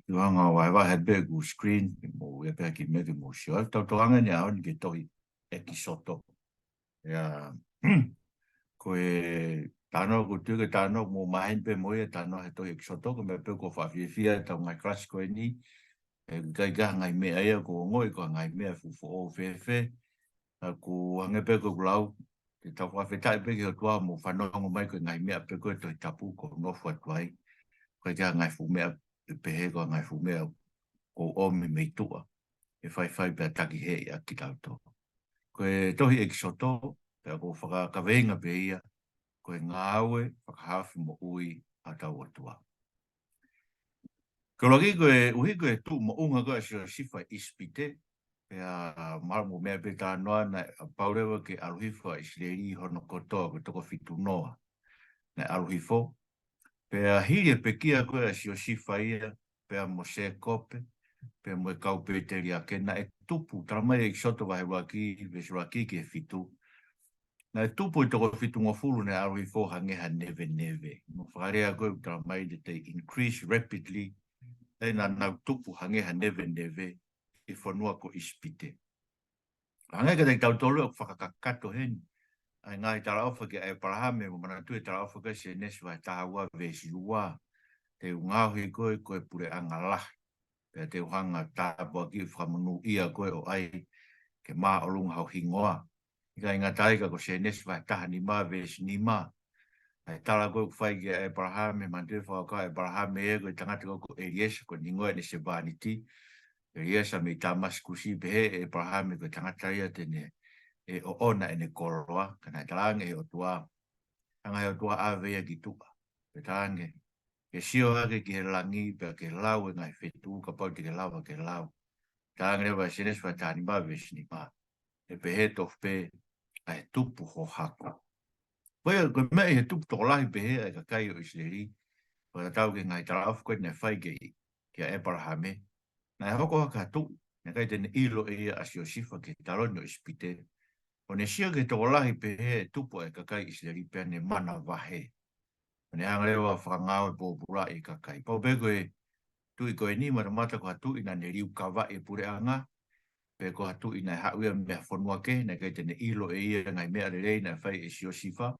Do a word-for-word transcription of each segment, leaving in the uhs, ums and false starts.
Te u hanga ʻo vahevahe pē ʻeku screen, ke mou ʻi ai pē ha kiʻi meʻa ke mou sio. Tau tokanga ʻeni he ʻaho ni ki he tohi ʻEkisoto. ʻIa, ko e talanoa, ʻoku ou tui ko e talanoa ʻoku mou maheni pē mo ia, talanoa he tohi ʻEkisoto, ko e meʻa pē ʻoku ou faʻa fiefia ai ʻetau ngaahi kalasi ko eni, he ʻikai ke ʻi ai ha ngaahi meʻa ia ʻoku ou ongoʻi ko ha ngaahi meʻa fuʻu foʻou fēfē, ka ʻoku hangē pē ko ʻeku lau, te tau fakafetaʻi pē ki he ʻOtua hoʻomou fanongo mai ko e ngaahi meʻa pē ko ē Tohi Tapu ʻoku ou nofo atu ai. ʻIkai ke ʻi ai ha ngaahi fuʻu meʻa pehē, ko ha ngaahi fuʻu meʻa ʻoku ou ʻomi mei tuʻa, ʻe faifai pea takiheeʻi ʻa kitautolu. Ko e tohi ʻEkisoto, pea ʻoku ou fakakaveinga pē ia, ko e ngāue fakahaofi moʻui ʻa hotau ʻOtua. Ko e ʻuluaki, koeʻuhi ko e tuʻu moʻunga ko ē ʻa Siosifa ʻi ʻIsipite, pea mahalo mou meʻa pē talanoa naʻe pau leva ke ʻalu hifo ʻa ʻIsileli hono kotoa, ko e toko fitu noa naʻe ʻalu hifo. Pea hili e pekia ko ē ʻa Siosifa ia, pea mo Sēkope, pea mo e kau pēteliake, naʻe tupu, talamai ʻe ʻEkisoto vahe ʻuluaki, veesi ʻuluaki ki he fitu, naʻe tupu ʻi he toko fitungofulu naʻe ʻalu hifo hangē ha neveneve. Mo e fakalea ko ē ʻoku talamai that they increase rapidly, ʻa ia naʻa nau tupu hangē ha neveneve ʻi he fonua ko ʻIsipite. Hangē kiate kitautolu ʻoku fakakakato heni ʻa e ngaahi talaʻofa kia ʻĒpalahame, mou manatuʻi e talaʻofa ko ē Sēnesi vahe taha ua veesi ua. Te u ngaohi koe ko e puleʻanga lahi, pea te u hanga ʻo tāpuakiʻi, fakamonūʻia koe ʻo ʻai ke māʻolunga ho hingoa. ʻIkai ngata ai ka ko Sēnesi vahe taha nima veesi nima, ʻa e tala ko ē ʻoku fai kia ʻĒpalahame, manatuʻi e fakakaukau ʻa ʻĒpalahame ia ko e tangata ko ē ko ʻEliesa, ko e hingoa ʻene sevāniti, ʻEliesa mei Tāmasikusi, pehē ʻe ʻĒpalahame ko e tangata ia te ne ʻoʻona ʻene koloa, ka naʻe talaange ʻe he ʻOtua, hanga ʻe he ʻOtua ʻave ia ki tuʻa. Pea talaange, ke sio hake ki he langi, pea ke lau e ngaahi fetuʻu, kapau te ke lava ke lau. Talaange leva ʻe Sēnesi vahe taha nima veesi nima, ʻe pehē tofu pē ʻa e tupu ho hako. Ko ia, ko e meʻa ʻi he tupu tokolahi pehē ʻa e kakai ʻo ʻIsileli, fakatatau ki he ngaahi talaʻofa ko ē naʻe fai ki, kia ʻĒpalahame, naʻe hoko hake ha tuʻi, naʻe ʻikai te ne ʻilo ʻe ia ʻa Siosifa ki he taloni ʻo ʻIsipite, ʻo ne sio ki he tokolahi pehē e tupu ʻa e kakai ʻIsileli pea ne manavahē. ʻO ne hanga leva ʻo fakangāue pōpulaʻi e kakai. Pau pē ko e tuʻi ko eni, matamata ko ha tuʻi naʻa ne liukavaʻi e puleʻanga, pe ko ha tuʻi naʻe haʻu ia mei ha fonua kehe, naʻe ʻikai te ne ʻilo ʻe ia e ngaahi meʻa lelei naʻe fai ʻe Siosifa.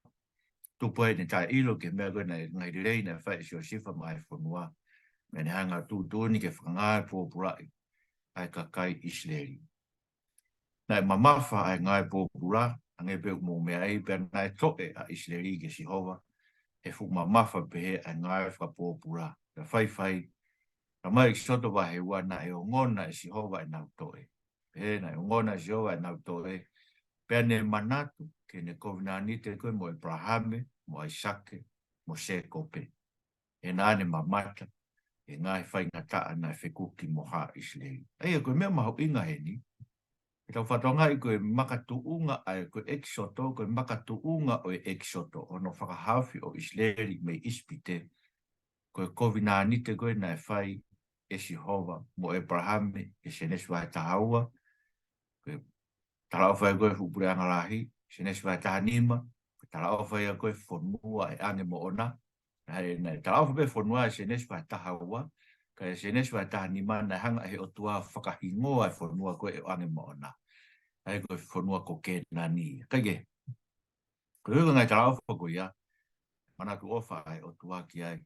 Tupu ai ʻene taʻeʻilo ki he meʻa ko ē naʻe, ngaahi lelei naʻe fai ʻe Siosifa maʻa e fonua. Pea ne hanga ʻo tuʻutuʻuni ke fakangāue pōpulaʻi ʻa e kakai ʻIsileli. Naʻe mamafa ʻa e ngāue pōpula, hangē pē ʻoku mou meaʻi, pea naʻe toʻe ʻa ʻIsileli kia Sihova he fuʻu mamafa pehē ʻa e ngāue fakapōpula. Pea faifai, talamai ʻe ʻEkisoto vahe ua, naʻe ongona ʻe Sihova ʻenau toʻe. Pehē naʻe ongona ʻe Sihova ʻenau toʻe, pea ne manatu ki heʻene kovinānite ko ē mo ʻĒpalahame, mo ʻAisake, mo Sēkope, he naʻa ne mamata ki he ngaahi faingataʻa naʻe fekuki mo haʻa ʻIsileli. ʻA ia ko e meʻa mahuʻinga heni, ke tau fakatokangaʻi ko e makatuʻunga ʻa e, ko e ʻEkisoto, ko e makatuʻunga ʻo e ʻEkisoto, hono fakahaofi ʻo ʻIsileli mei ʻIsipite, ko e kovinānite ko ē naʻe fai ʻe Sihova mo ʻĒpalahame ʻi Sēnesi vahe taha ua, ko e talaʻofa ia ko ē fuʻu puleʻanga lahi, Sēnesi vahe taha nima, ko e talaʻofa ia ko ē fonua ʻe ʻange moʻona. Naʻe, naʻe talaʻofa pē fonua ʻi Sēnesi vahe taha ua, ka ʻi Sēnesi vahe taha nima naʻe hanga ʻe he ʻOtua ʻo fakahingoa e fonua ko ē ʻe ʻange moʻona. ʻA ia ko e fonua ko Kēnani. Kae kehe, ko e ʻuhinga e ngaahi talaʻofa ko ia, manatu ʻofa ʻa e ʻOtua ki ai,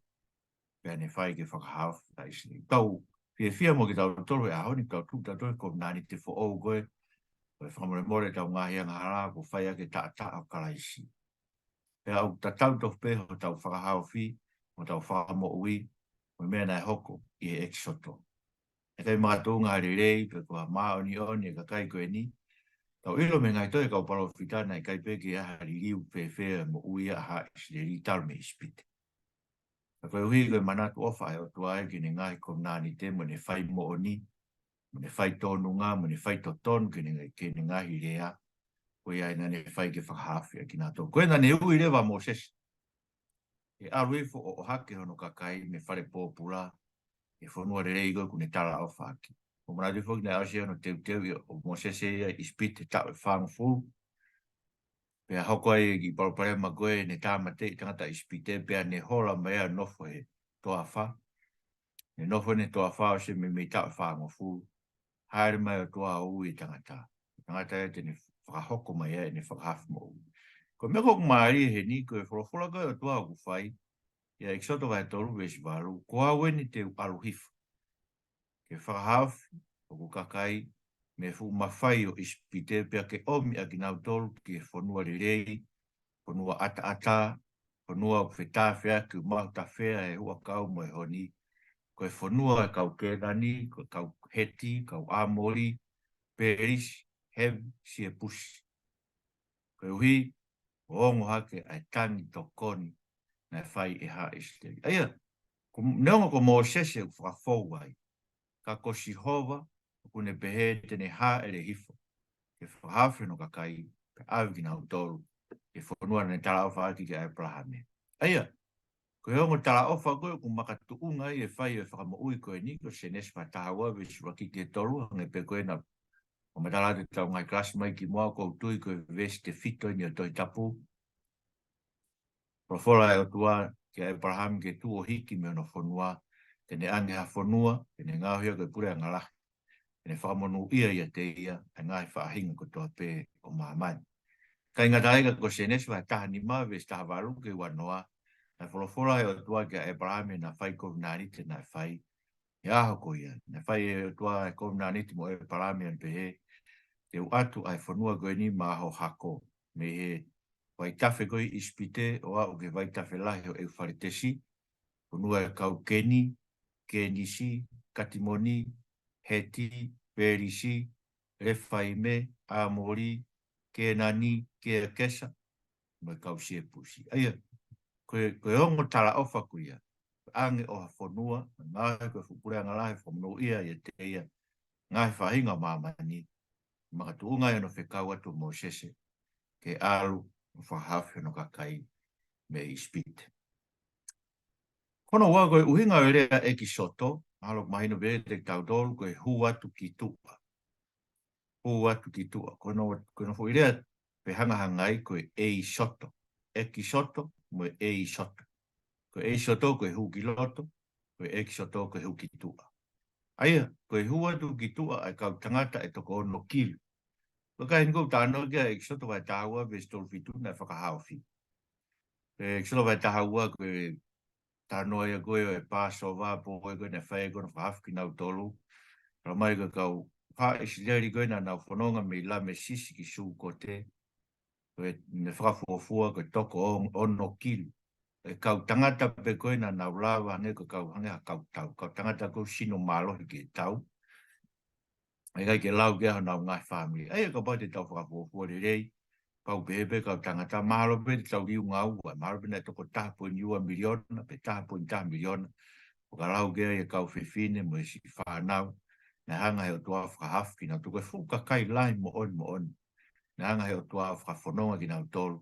pea ne fai ke fakahaofi ʻa ʻIsileli. Tau fiefia mo kitautolu he ʻaho ni, tau tuʻu kitautolu he kovinānite foʻou ko ē, ko e fakamolemole ʻetau ngaahi angahala, kuo fai ʻaki e taʻataʻa ʻo Kalaisi. Pea ʻoku tatau tofu pē hotau fakahaofi, hotau fakamoʻui, mo e meʻa naʻe hoko ʻi he ʻEkisoto. ʻIkai makatuʻunga ha lelei pe ko ha māʻoniʻoni e kakai ko eni. Tau ʻilo mei he ngaahi tohi ʻa e kau palōfita naʻe ʻikai pē ke ʻi ai ha liliu fēfē e moʻui ʻa haʻa ʻIsileli talu mei ʻIsipite. Ka koeʻuhi ko e manatu ʻofa ʻa e ʻOtua ia ki heʻene ngaahi kovinānite mo ʻene fai moʻoni, mo ʻene fai tōnunga, mo ʻene fai totonu ki heʻene, ki heʻene ngaahi lea, ko ia ai naʻa ne fai ke fakahaofi ʻa kinautolu. Ko ia naʻa ne ui leva ʻa Mōsese ke ʻalu hifo ʻo ʻohake hono kakai mei he fale pōpula, he fonua lelei ko ē kuo ne talaʻofa ʻaki. Mou manatuʻi foki naʻe ʻosi hono teuteuʻi ʻo Mōsese ia ʻi ʻIsipite taʻu ʻe fāngofulu. Pea hoko ai e kiʻi palopalema ko ē, ne tāmateʻi e tangata ʻIsipite, pea ne hola mai ʻo nofo he toafa. Ne nofo ʻene toafa ʻo ʻosi e meimei taʻu ʻe fāngofulu. Hāʻele mai ʻOtua ʻo ui e tangata. Tangata ia te ne fakahoko mai ai ʻene fakahaofi moʻui. Ko e meʻa ʻoku mālie heni, ko e folofola ko ē ʻa e ʻOtua ʻoku fai, ʻia ʻEkisoto vahe tolu veesi valu, ko au eni te u ʻalu hifo ke fakahaofi hoku kakai mei he fuʻu mafai ʻo ʻIsipite pea ke ʻomi ʻa kinautolu ki he fonua lelei, fonua ʻataʻatā, fonua ʻoku fetāfeaki, ʻoku maʻu tafea ʻe he huʻakau mo e honi. Ko e fonua ʻo e kau Kēnani, ko e kau Heti, kau ʻAmoli, Pelisi, Hevi, Siepusi. Koeʻuhi, ʻo ongo hake ʻa e tangi tokoni naʻe fai ʻe Haʻa ʻIsileli. ʻA ia, ko, neongo ko Mōsese ʻoku fakafou ai, ka ko Sihova ʻoku ne pehē te ne hāʻele hifo ke fakahaofi hono kakai, ke ʻave kinautolu ki he fonua naʻa ne talaʻofa ʻaki kia ʻĒpalahame. ʻA ia, ko e ongo talaʻofa ko ē ʻoku makatuʻunga ai e fai ʻo e fakamoʻui ko eni, ko Sēnesi vahe taha ua veesi ʻuluaki ki he tolu, hangē pē ko ē naʻa ku fakamatala atu ʻi heʻetau ngaahi kalasi mai kimuʻa, ʻoku ou tui ko e veesi tefito eni ʻo e Tohi Tapu. Folofola ʻa e ʻOtua kia ʻĒpalahame ke tuʻu ʻo hiki mei hono fonua, te ne ʻoange ha fonua, te ne ngaohi ia ko e puleʻanga lahi, te ne fakamonūʻia ʻiate ia ʻa e ngaahi faʻahinga kotoa pē ʻo māmani. ʻIkai ngata ai ka ko Sēnesi vahe taha nima veesi taha valu ki he ua noa, naʻe folofola ʻe he ʻOtua kia ʻĒpalahame naʻa fai kovinānite naʻe fai he ʻaho ko ia. Naʻe fai ʻe he ʻOtua e kovinānite mo ʻĒpalahame ʻo ne pehē, te u ʻatu ʻa e fonua ko eni maʻa ho hako, mei he vaitafe ko ē ʻi ʻIsipite ʻo aʻu ki he vaitafe lahi ʻo ʻEufaletesi, fonua ʻo e kau Keni, Kenisi, Katimoni, Heti, Pelisi, Lefaime, ʻAmoli, Kēnani, Kēkesa, mo e kau Siepusi. ʻA ia, ko e, ko e ongo talaʻofa ko ia, ʻoange ʻo ha fonua, ngaohi ko e fuʻu puleʻanga lahi, fakamonūʻia ʻiate ia ʻa e ngaahi faʻahinga ʻo māmani, makatuʻunga ai hono fekau atu ʻa Mōsese ke ʻalu ʻo fakahaofi hono kakai mei ʻIsipite. Ko hono ua, ko e ʻuhinga ʻo e lea ʻEkisoto, mahalo ʻoku mahino pē kiate kitautolu ko e hū atu ki tuʻa. Hū atu ki tuʻa. Ko hono, ko hono foʻi lea fehangahangai ko e ʻEisoto. ʻEkisoto mo e ʻEisoto. Ko e ʻEisoto ko e hū ki loto, ko e ʻEkisoto ko e hū ki tuʻa. ʻA ia, ko e hū atu ki tuʻa ʻa e kau tangata ʻe toko ono kilu. Ko e kakai eni ʻoku talanoa ki ai ʻa ʻEkisoto vahe taha ua veesi tolu fitu naʻe fakahaofi. ʻE ʻEkisoto vahe taha ua ko e talanoa ia ko ē ʻo e Pāsova, pō ko ē naʻe fai ko ē hono fakahaofi kinautolu. Talamai ko e kau Haʻa ʻIsileli ko ē naʻa nau fononga mei Lamesisi ki Sukote, ko e, ne fakafuofua ko e toko on-, ono kilu. E kau tangata pē ko ē naʻa nau lava hangē ko e kau, hangē ha kau tau. Kau tangata ko ē sino mālohi ki he tau. ʻIkai ke lau ki ai honau ngaahi fāmili. ʻA ia kapau te tau fakafuofua lelei, pau pē he pē kau tangata, mahalo pē te tau liunga ua, mahalo pē naʻe toko taha poini ua miliona, pe taha poini taha miliona. ʻOku lau ki ai e kau fefine mo e siʻi fānau, naʻe hanga ʻe he ʻOtua ʻo fakahaofi kinautolu, ko e fuʻu kakai lahi moʻoni moʻoni. Naʻe hanga ʻe he ʻOtua ʻo fakafononga kinautolu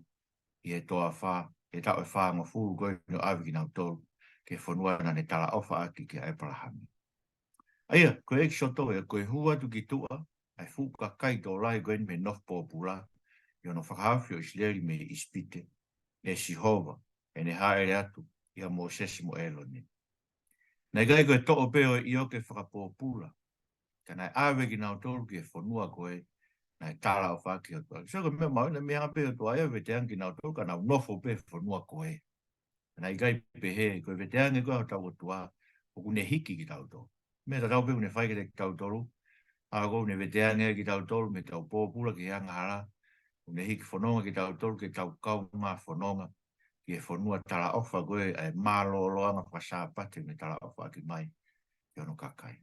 ʻi he toafa, he taʻu ʻe fāngofulu ko ē ʻo ʻave kinautolu ki he fonua naʻa ne talaʻofa ʻaki kia ʻĒpalahame. ʻA ia, ko e ʻEkisoto ia, ko e hū atu ki tuʻa ʻa e fuʻu kakai tokolahi ko eni mei he nofo pōpula, ʻi hono fakahaofi ʻo ʻIsileli mei ʻIsipite ʻe Sihova, ʻi heʻene hāʻele atu ʻia Mōsese mo ʻĒlone. Naʻe ʻikai ko e toʻo pē ʻo e ʻioke fakapōpula, ka naʻe ʻave kinautolu ki he fonua ko ē naʻe talaʻofa ʻaki ʻe he ʻOtua. So ko e meʻa mahuʻinga, meʻa pē ʻOtua ia ʻo veteange kinautolu ka nau nofo pē he fonua ko ē. Naʻe ʻikai pehē, ko e veteange ko ē ʻa hotau ʻOtua, ʻoku ne hiki kitautolu. Meʻa tatau pē ʻoku ne fai kiate kitautolu, ʻa ia ʻoku ne veteange kitautolu mei heʻetau pōpula ki he angahala, ʻoku ne hiki fononga kitautolu ke tau kaungā fononga ki he fonua talaʻofa ko ē, ʻa e mālōlōʻanga fakasāpate ʻoku ne talaʻofa ʻaki mai ki hono kakai.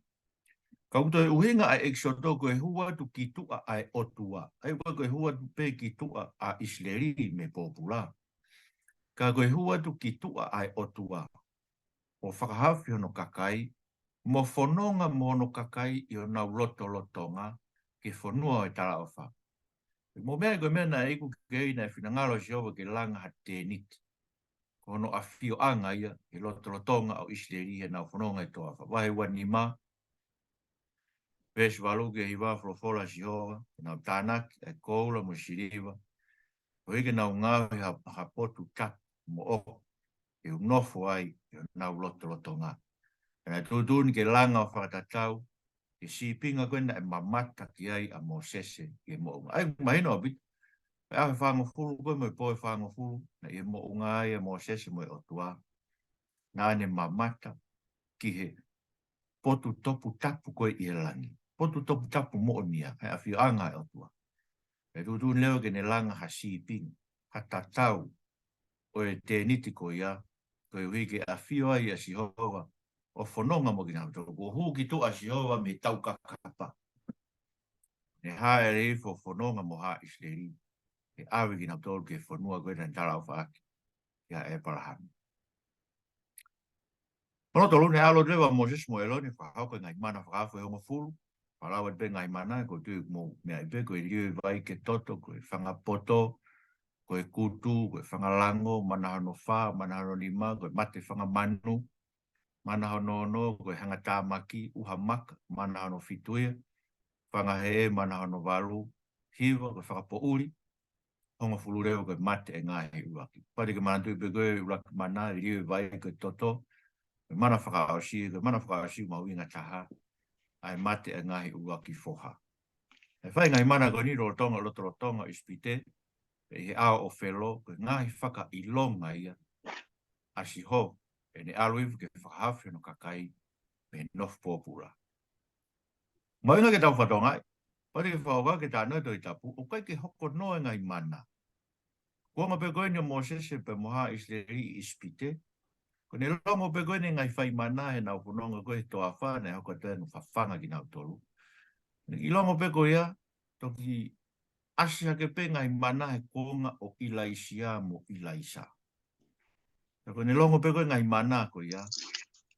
Ka ʻoku toe ʻuhinga ʻa e ʻEkisoto ko e hū atu ki tuʻa ʻa e ʻOtua. ʻA ia ʻoku ʻikai ko e hū atu pē ki tuʻa ʻa ʻIsileli mei he pōpula. Ka ko e hū atu ki tuʻa ʻa e ʻOtua ʻo fakahaofi hono kakai, mo fononga mo hono kakai ʻi honau lotolotonga ki he fonua ʻo e talaʻofa. Mo e meʻa ia ko e meʻa naʻe iku ki ai naʻe finangalo ʻa Sihova ke langa ha tēniti. Ko hono ʻafioʻanga ia ʻi he lotolotonga ʻo ʻIsileli heʻenau fononga ʻi he toafa. Vahe ua nima, veesi valu ki he hiva, folofola ʻa Sihova, ke nau tānaki ʻa e koula mo e siliva, koeʻuhi ke nau ngaohi ha, ha potu tapu moʻoku ke u nofo ai ʻi honau lotolotonga. Pea naʻe tuʻutuʻuni ke langa ʻo fakatatau ki he sīpinga ko ē naʻe mamata ki ai ʻa Mōsese ʻi he moʻunga. ʻA ia, mahino ʻaupito. Pea ʻi he fāngofulu ko ē mo e pō ʻe fāngofulu, naʻe ʻi he moʻunga ai ʻa Mōsese mo e ʻOtua. Naʻa ne mamata ki he potu toputapu ko ē ʻi he langi. Potu toputapu moʻoni ia, ʻa e ʻafioʻanga ʻa e ʻOtua. Pea tuʻutuʻuni leva ke ne langa ha sīpinga, ha tatau ʻo e tēniti ko ia, koeʻuhi ke ʻafio ai ʻa Sihova ʻo fononga mo kinautolu. Kuo hū ki tuʻa ʻa Sihova mei he taukakapa. Ne hāʻele hifo ʻo fononga mo haʻa ʻIsileli, ke ʻave kinautolu ki he fonua ko ē naʻa ne talaʻofa ʻaki kia ʻĒpalahame. Hono tolu, ne ʻalu leva ʻa Mōsese mo ʻĒlone ʻo fakahoko e ngaahi mana fakaofo ʻe hongofulu. Fakalaua pē ngaahi mana, ʻoku ou tui ʻoku mou meaʻi pē, ko e lio e vai ki he toto, ko e fanga poto, ko e kutu, ko e fanga lango, mana hono fā, mana hono nima, ko e mate fanga manu, mana hono ono, ko e hangatāmaki, ʻuha maka, mana hono fitu ia, fanga heʻe, mana hono valu, hiva, ko e fakapoʻuli, hongofulu leva ko e mate ʻa e ngaahi ʻuluaki. Pea te ke manatuʻi pē ko e ʻuluaki mana, lio e vai ki he toto, ko e mana fakaʻosi, ko e mana fakaʻosi mahuʻinga taha, ʻa e mate ʻa e ngaahi ʻuluaki foha. ʻE fai e ngaahi mana ko eni lolotonga, lotolotonga ʻo ʻIsipite, pea ʻi he ʻao ʻo Felo, ko e ngaahi fakaʻilonga ia ʻa Sihova, ʻene ʻalu hifo ke fakahaofi hono kakai mei he nofo pōpula. Mahuʻinga ke tau fakatokangaʻi, pea te ke fakakaukau ki he talanoa ʻa e Tohi Tapu, ʻoku ʻikai ke hoko noa e ngaahi mana. Kuonga pē ko eni ʻo Mōsese pea mo haʻa ʻIsileli ʻi ʻIsipite, ko ʻene longo pē ko eni e ngaahi fai mana heʻenau fononga ko ē he toafa, naʻe hoko atu ai hono fafanga kinautolu. Naʻe ʻi he longo pē ko ia, toki ʻasi hake pē ngaahi mana he kuonga ʻo ʻIlaisiā mo ʻIlaisa. Pea ko ʻene longo pē ko ē ngaahi mana ko ia,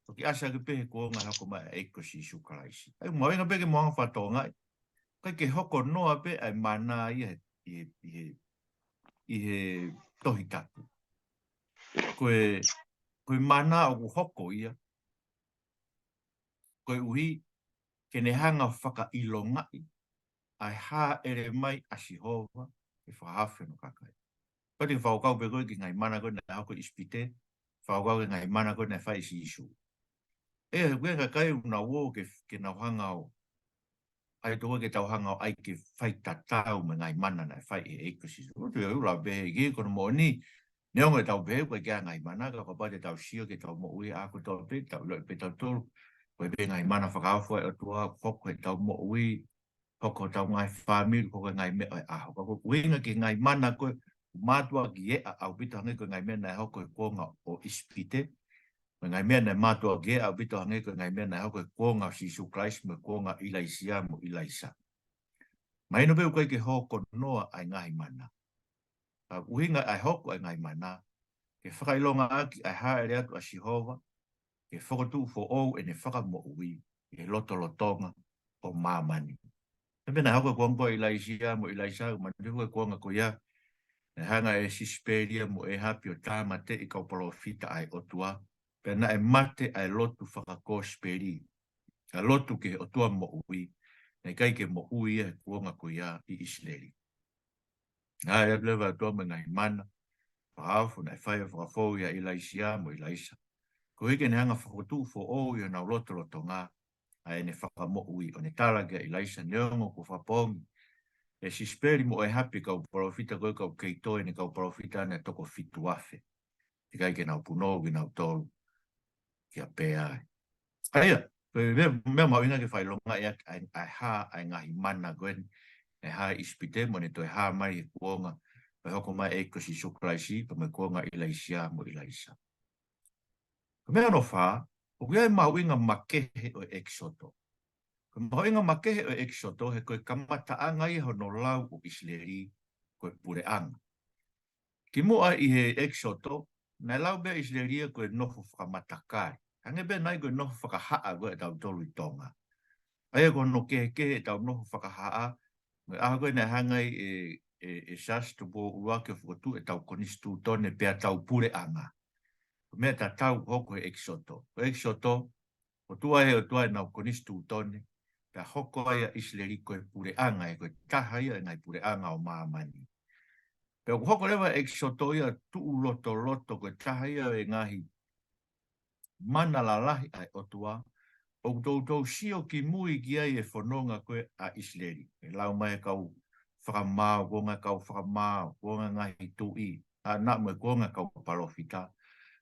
toki ʻasi hake pē he kuonga hoko mai ʻa e ʻEiki ko Sīsū Kalaisi. ʻA ia, mahuʻinga pē ke mou hanga ʻo fakatokangaʻi, ʻikai ke hoko noa pē ʻa e mana ia he, ʻi he, ʻi he, ʻi he Tohi Tapu. Ko e, ko e mana ʻoku hoko ia, koeʻuhi ke ne hanga ʻo fakaʻilongaʻi ʻa e hāʻele mai ʻa Sihova ke fakahaofi hono kakai. Pea te ke fakakaukau pē ko ē ki he ngaahi mana ko ē naʻe hoko ʻi ʻIsipite, fakakaukau ki he ngaahi mana ko ē naʻe fai ʻe Sīsū. ʻE, he ʻoku ʻi ai e kakai ʻoku nau ō ke, ke nau hanga ʻo, ʻai tō ke tau hanga ʻo ʻai ke fai tatau mo e ngaahi mana naʻe fai ʻe he ʻEiki ko Sīsū. ʻOku ou tui ʻoku ou lave pē ki he, ko hono moʻoni, neongo ʻetau pehē ʻoku ʻikai ke ʻi ai ha ngaahi mana, ka kapau te tau sio ki heʻetau moʻui ʻa kotoa pē, tau ʻiloʻi pē tautolu ko e pē ngaahi mana fakaofo ʻa e ʻOtua ʻoku hoko heʻetau moʻui, hoko hotau ngaahi fāmili, hoko e ngaahi meʻa ʻo e ʻaho. Ka ko e ʻuhinga ki he ngaahi mana ko ē, ʻoku mātuʻaki eʻa ʻaupito hangē ko e ngaahi meʻa naʻe hoko he kuonga ʻo ʻIsipite, mo e ngaahi meʻa naʻe mātuʻaki eʻa ʻaupito hangē ko e ngaahi meʻa naʻe hoko he kuonga ʻo Sīsū Kalaisi mo e kuonga ʻo ʻIlaisiā mo ʻIlaisa. Mahino pē ʻoku ʻikai ke hoko noa ʻa e ngaahi mana. Ka ʻuhinga ʻa e hoko ʻa e ngaahi mana, ke fakaʻilongaʻaki ʻa e hāʻele atu ʻa Sihova, ke fokotuʻu foʻou ʻene fakamoʻui ʻi he lotolotonga ʻo māmani. He pea naʻe hoko e kuonga ko ē ʻo ʻIlaisiā mo ʻIlaisa, ʻoku manatuʻi e kuonga ko ia, naʻe hanga ʻe Sisipeli ia mo ʻĒhapi ʻo tāmateʻi e kau palōfita ʻa e ʻOtua, pea naʻe mate ʻa e lotu fakakosipeli, ʻa e lotu ki he ʻOtua moʻui, naʻe ʻikai ke moʻui ia he kuonga ko ia ʻi ʻIsileli. Naʻe ʻi ai leva e ʻOtua mo e ngaahi mana fakaofo naʻe fai ʻo fakafou ʻia ʻIlaisiā mo ʻIlaisa, koeʻuhi ke ne hanga ʻo fokotuʻu foʻou ʻi honau lotolotonga ʻa ʻene fakamoʻui, ʻo ne tala kia ʻIlaisa, neongo kuo fakapoongi ʻe Sisipeli mo ʻĒhapi e kau palōfita ko ē, ka ʻoku kei toe ʻene kau palōfita ʻe toko fitu afe, ʻikai ke nau punou kinautolu kia Peai. ʻA ia, ko e meʻa, meʻa mahuʻinga ke fakaʻilongaʻi ʻa e, ʻa e, ʻa e hā ʻa e ngaahi mana ko eni, ʻa e hā ʻi ʻIsipite mo ʻene toe hā mai he kuonga ʻo e hoko mai ʻa e ʻEiki ko Sīsū Kalaisi, pea mo e kuonga ʻo ʻIlaisiā mo ʻIlaisa. Ko e meʻa hono fā, ʻoku ʻi ai e mahuʻinga makehe ʻo e ʻEkisoto. Ko e mahuʻinga makehe ʻo e ʻEkisoto, he ko e kamataʻanga ia hono lau ʻo ʻIsileli ko e puleʻanga. Kimuʻa ʻi he ʻEkisoto, naʻe lau pē ʻa ʻIsileli ia ko e nofo fakamatakali. Hangē pē naʻe ko e nofo fakahaʻa ko ē ʻatautolu ʻi Tonga. ʻA ia ko hono kehekehe ʻetau nofo fakahaʻa, mo e ʻaho ko ē naʻe hanga ai ʻe, ʻe, ʻe Siaosi Tupou ʻUluaki ʻo fokotuʻu ʻetau konisitūtone pea tau puleʻanga. Ko e meʻa tatau ʻoku hoko he ʻEkisoto. Ko e ʻEkisoto, fokotuʻu ai ʻe he ʻOtua ʻenau konisitūtone, pea hoko ai ʻa ʻIsileli ko e puleʻanga, ʻa ia ko e taha ia ʻo e ngaahi puleʻanga ʻo māmani. Pea ʻoku hoko leva ʻa e ʻEkisoto ia ʻo tuʻu lotoloto ko e taha ia ʻo e ngaahi mana lalahi ʻa e ʻOtua, ʻoku toutou sio ki mui ki ai e fononga ko ē ʻa ʻIsileli. ʻE lau mai e kau fakamaau, kuonga e kau fakamaau, kuonga e ngaahi tuʻi, ʻa, naʻa mo e kuonga e kau palōfita.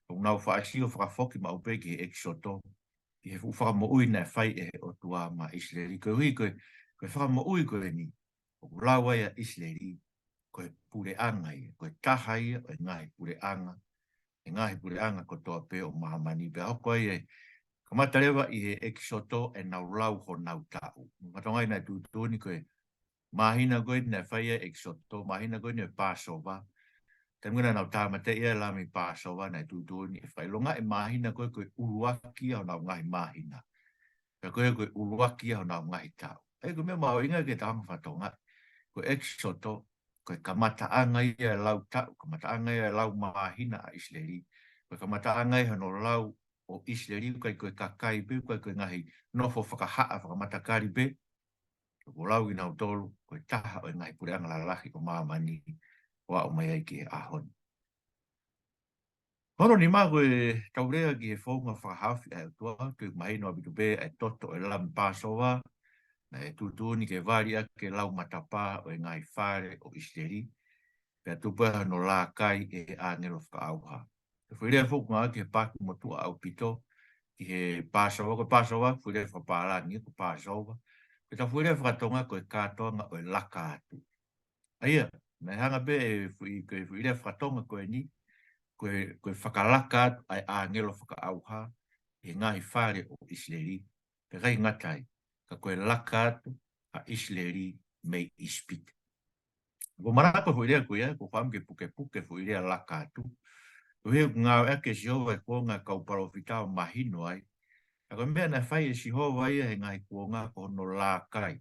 ʻOku nau faʻa sio fakafoki maʻu pē ki he ʻEkisoto, ki he fuʻu fakamoʻui naʻe fai ʻe he ʻOtua maʻa ʻIsileli. Koeʻuhi ko e, ko e fakamoʻui ko eni, ʻoku lau ai ʻa ʻIsileli, ko e puleʻanga ia, ko e taha ia ʻo e ngaahi puleʻanga, e ngaahi puleʻanga kotoa pē ʻo māmani. Pea hoko ai e, kamata leva ʻi he ʻEkisoto ʻenau lau honau taʻu. Fatongia naʻe tuʻutuʻuni ko e māhina ko ē naʻe fai ai e ʻEkisoto, māhina ko ē ʻo e Pāsova. Taimi naʻa nau tāmateʻi ai e lami Pāsova naʻe tuʻutuʻuni ʻe fakaʻilonga e māhina ko ē ko e ʻuluaki ia honau ngaahi māhina. Pea ko ē ko e ʻuluaki ia honau ngaahi taʻu. ʻA ia ko e meʻa mahuʻinga ke tau hanga ʻo fatongia. Ko e ʻEkisoto, ko e kamataʻanga ia e lau taʻu, kamataʻanga ia e lau māhina ʻa ʻIsileli. Ko e kamataʻanga ia hono lau ʻo ʻIsileli, ʻikai ko e kakai pē, ʻikai ko e ngaahi nofo fakahaʻa fakamatakali pē. ʻOku lau kinautolu, ko e taha ʻo e ngaahi puleʻanga lalahi ʻo māmani, ʻo aʻu mai ai ki he ʻaho ni. Hono nima, ko ʻetau lea ki he founga fakahaofi ʻa e ʻOtua, ʻoku mahino ʻaupito pē ʻa e toto ʻo e lami Pāsova, naʻe tuʻutuʻuni ke vali ʻaki e lau matapā ʻo e ngaahi fale ʻo ʻIsileli, pea tupu ai hono lākai ʻe he ʻāngelo fakaʻauha. Ko e foʻi lea foki ʻoku ngāueʻaki he paaki motuʻa ʻaupito ki he Pāsova, ko e Pāsova, foʻi lea fakapālangi, ko e Pāsova. Ko ʻetau foʻi lea fakatonga ko e kātoanga ʻo e laka atu. ʻA ia, naʻe hanga pē ʻe he foʻi, ko e foʻi lea fakatonga ko eni, ko e, ko e fakalaka atu ʻa e ʻāngelo fakaʻauha ʻi he ngaahi fale ʻo ʻIsileli, pea ʻikai ngata ai, ka ko e laka atu ʻa ʻIsileli mei ʻIsipite. Ko e manako e foʻi lea ko ia, ʻoku ou fakaʻamu ke pukepuke e foʻi lea laka atu. Koeʻuhi ʻoku ngāueʻaki ʻe Sihova he kuonga e kau palōfita ʻo mahino ai. Ka ko e meʻa naʻe fai ʻe Sihova ia he ngaahi kuonga ko hono lākai.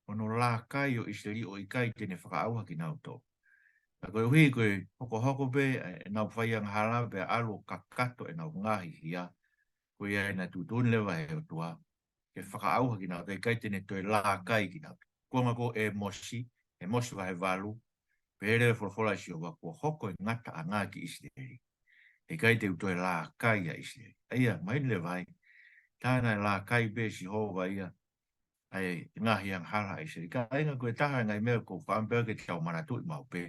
Hono lākai ʻo ʻIsileli ʻo ʻikai te ne fakaʻauha kinautolu. Ka koeʻuhi ko e hokohoko pē ʻenau faiangahala pea ʻalu ʻo kakato ʻenau ngaahi hia, ko ia naʻe tuʻutuʻuni leva ʻe he ʻOtua ke fakaʻauha kinautolu, ʻikai te ne toe lākai kinautolu. Kuonga ko ē ʻĒmosi, ʻĒmosi vahe valu, pehē leva e folofola ʻa Sihova kuo hoko e ngataʻanga ki ʻIsileli. ʻIkai te u toe lākai ʻa ʻIsileli. ʻA ia, mahino leva ai, tā naʻe lākai pē ʻe Sihova ia ʻa e ngaahi angahala ʻa ʻIsileli. Kāinga, ko e taha e ngaahi meʻa ʻoku ou fakaʻamu pē ke tau manatuʻi maʻu pē.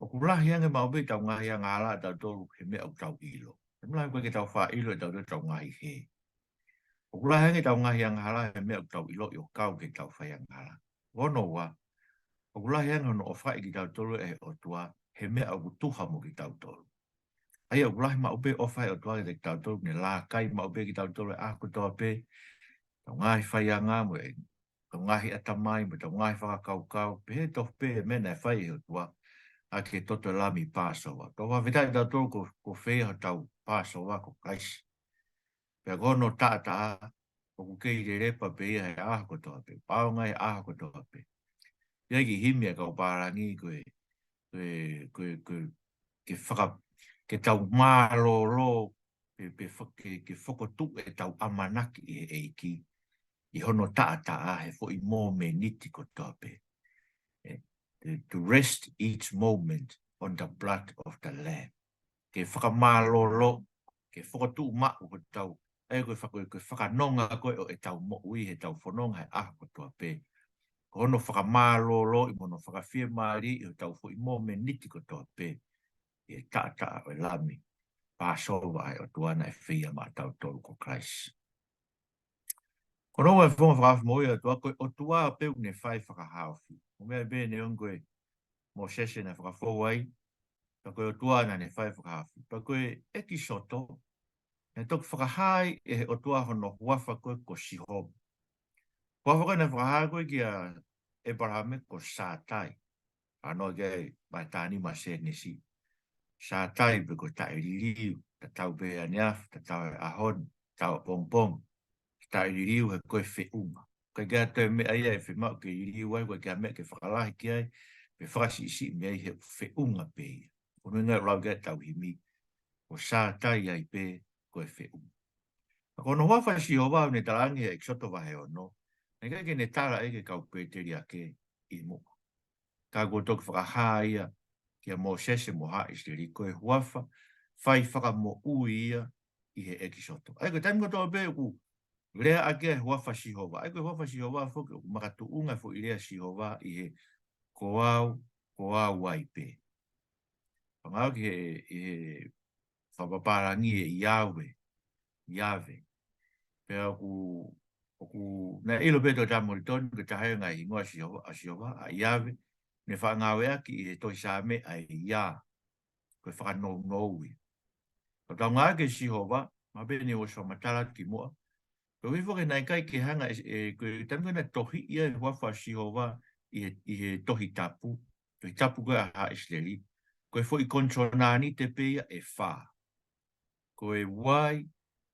ʻOku lahi ange maʻu pē ʻetau ngaahi angahala ʻatautolu he meʻa ʻoku tau ʻilo. He meʻa lahi ko ē ke tau faʻa ʻilo ʻe tautolu ʻetau ngaahi hē. ʻOku lahi ange ʻetau ngaahi angahala he meʻa ʻoku tau ʻiloʻi ʻo kau ki heʻetau faiangahala. Hono ua, ʻoku lahi ange hono ʻofaʻi kitautolu ʻe he ʻOtua he meʻa ʻoku tuha mo kitautolu. ʻA ia ʻoku lahi maʻu pē ʻofa ʻa e ʻOtua kiate kitautolu, ne lākai maʻu pē kitautolu he ʻaho kotoa pē, ʻetau ngaahi faianga mo e, ʻetau ngaahi ʻatamai mo ʻetau ngaahi fakakaukau, pehē tofu pē he meʻa naʻe fai ʻe he ʻOtua ʻaki e toto e lami Pāsova. Tau fakafetaʻi kitautolu ko, ko fē hotau Pāsova, ko Kalaisi. Pea ko hono taʻataʻa, ʻoku kei lelepa pē ia he ʻaho kotoa pē, ʻaonga he ʻaho kotoa pē. ʻI ai e kiʻi himi ʻa e kau pālangi ko e, ko e, ko e, ko e, ke faka-, ke tau mālōlō, pe, pe fa-, ke, ke fokotuʻu ʻetau ʻamanaki ʻi he ʻEiki, ʻi hono taʻataʻa he foʻi momeniti kotoa pē. Eh, to, to rest each moment on the blood of the Lamb. Ke fakamālōlō, ke fokotuʻu maʻu hotau, ʻa ia ko e faka-, ko e fakanonga ko ē ʻo ʻetau moʻui, heʻetau fononga he ʻaho kotoa pē. Ko hono fakamālōlō ʻi mo hono fakafiemālie ʻi hotau foʻi momeniti kotoa pē, ʻi he taʻataʻa ʻo e lami Pāsova ʻa e ʻOtua naʻe feia maʻatautolu ko Kalaisi. Ko hono ua e founga fakahaofi moʻui ʻa e ʻOtua, ko e ʻOtua pē ʻoku ne fai fakahaofi. Ko e meʻa pē neongo ko e Mōsese naʻe fakafou ai, ka ko e ʻOtua naʻa ne fai fakahaofi. Pea ko e ʻEkisoto, naʻe toki fakahā ai ʻe he ʻOtua hono huafa ko ē ko Sihova. Huafa ko ē naʻe fakahā ko ē kia ʻĒpalahame ko Sātai. Anu ki ai ʻa e vahe taha nima Sēnesi. Sātai pē ko e taʻeliliu, tatau pē ʻaneafi, tatau he ʻaho ni, tatau ʻapongipongi. Taʻeliliu he ko e feʻunga. ʻIkai ke ʻi ai ha toe meʻa ia ʻe fiemaʻu ke liliu ai, ʻikai ke ʻi ai ha meʻa ke fakalahi ki ai, pe fakasiʻisiʻi mei ai he feʻunga pē ia. Ko hono ʻuhinga ʻoku lau ki ai ʻetau himi, ko Sātai ai pē ko e feʻunga. Ka ko hono huafa ʻo Sihova ʻoku ne talaange ʻi he ʻEkisoto vahe ono, naʻe ʻikai ke ne tala ia ki he kau pēteliake ʻi muʻa. Ka kuo toki fakahā ia kia Mōsese mo haʻa ʻIsileli, ko e huafa fai fakamoʻui ia ʻi he ʻEkisoto. ʻA ia ko e taimi kotoa pē ʻoku lea ʻaki ʻa e huafa Sihova. ʻA ia ko e huafa Sihova foki ʻoku makatuʻunga foʻi lea Sihova ʻi he ko au, ko au ai pē. Pangau ki he, ʻi he fakapapālangi ʻe Iave, Iave. Pea ʻoku, ʻoku, naʻe ʻilo pē ʻe Toketā Molitoni, ko e taha ia e ngaahi hingoa Sihova, ʻa Sihova, ʻa Iave, ne faʻa ngāueʻaki ʻi he tohi Saame ʻa e Ia, ko e fakanounou ia. Ko e taunga ke Sihova, ma pē ne ʻosi fakamatala atu ki muʻa. Ko e hifo ke naʻe ʻikai ke hanga ʻe, ʻe, ko e taimi ko ē naʻe tohiʻi ai e huafa Sihova ʻi he, ʻi he Tohi Tapu, Tohi Tapu ko ē ʻa haʻa ʻIsileli, ko e foʻi konisonanite pē ia ʻe fā. Ko e Y,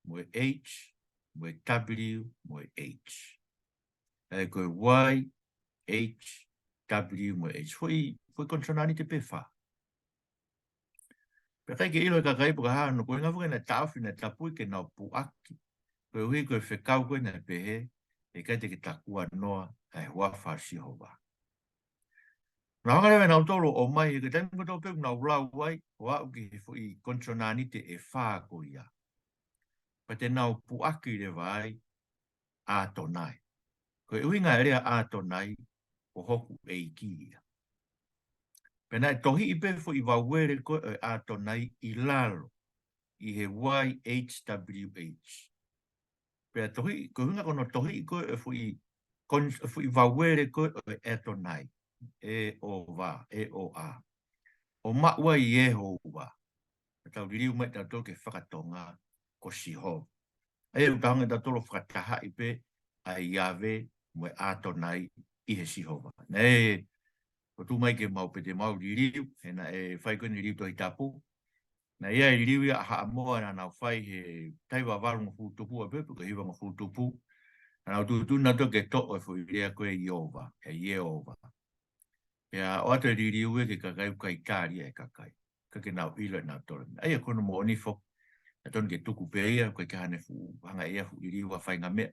mo e H, mo e W, mo e H. ʻA ia ko e Y, H, W, mo e H. Foʻi, foʻi konisonanite pē ʻe fā. Pea ʻikai ke ʻilo ʻe he kakai pe ko e hā hono koeʻuhinga foki naʻe taʻofi, naʻe tapui ke nau puʻaki. Koeʻuhi ko e fekau ko ē naʻe pehē, ʻe ʻikai te ke takuanoa ʻa e huafa Sihova. Nau hanga leva ʻe nautolu ʻo ʻomai, he ko e taimi kotoa pē ʻoku nau lau ai, ʻo aʻu ki he foʻi konisonanite ʻe fā ko ia. Pea te nau puʻaki leva ai, ʻAtonai. Ko e ʻuhinga e lea ʻAtonai, ko hoku ʻEiki ia. Pea naʻe tohiʻi pē foʻi vauele ko ē ʻo e ʻAtonai ʻi lalo, ʻi he Y H W H. Pea tohiʻi, ko e ʻuhinga ko hono tohiʻi ko ē ʻo e foʻi kon-, foʻi vauele ko ē ʻo e ʻAtonai, E O V, E O A. ʻO maʻu ai Iehova. Ka tau liliu mai tautolu ki he fakatonga ko Sihova. ʻA ia ʻoku tau hanga tautolu ʻo fakatahaʻi pē ʻa e Iave mo e ʻAtonai ʻi he Sihova. Naʻe, ʻoku tuʻu mai ke mau pē te mau liliu, he naʻe fai ko eni liliu Tohi Tapu. Naʻe ʻi ai e liliu ia ʻa Haʻamoa naʻa nau fai he taʻu valungofulu tupu ʻa pē, pe ko e hivangofulu tupu. Naʻa nau tuʻutuʻuni nautolu ke toʻo e foʻi lea ko ē Iehova, ʻe Iehova. Pea ʻoatu e liliu ia ki he kakai ʻoku ʻikai tali ʻe he kakai. ʻIkai ke nau ʻilo ʻe nautolu. ʻA ia ko hono moʻoni foki. Naʻe tonu ke tuku pē ia, ʻoku ʻikai ke ʻi ai hano fuʻu, hanga ʻe ia ʻo fuʻu liliu ʻa e faʻahinga meʻa.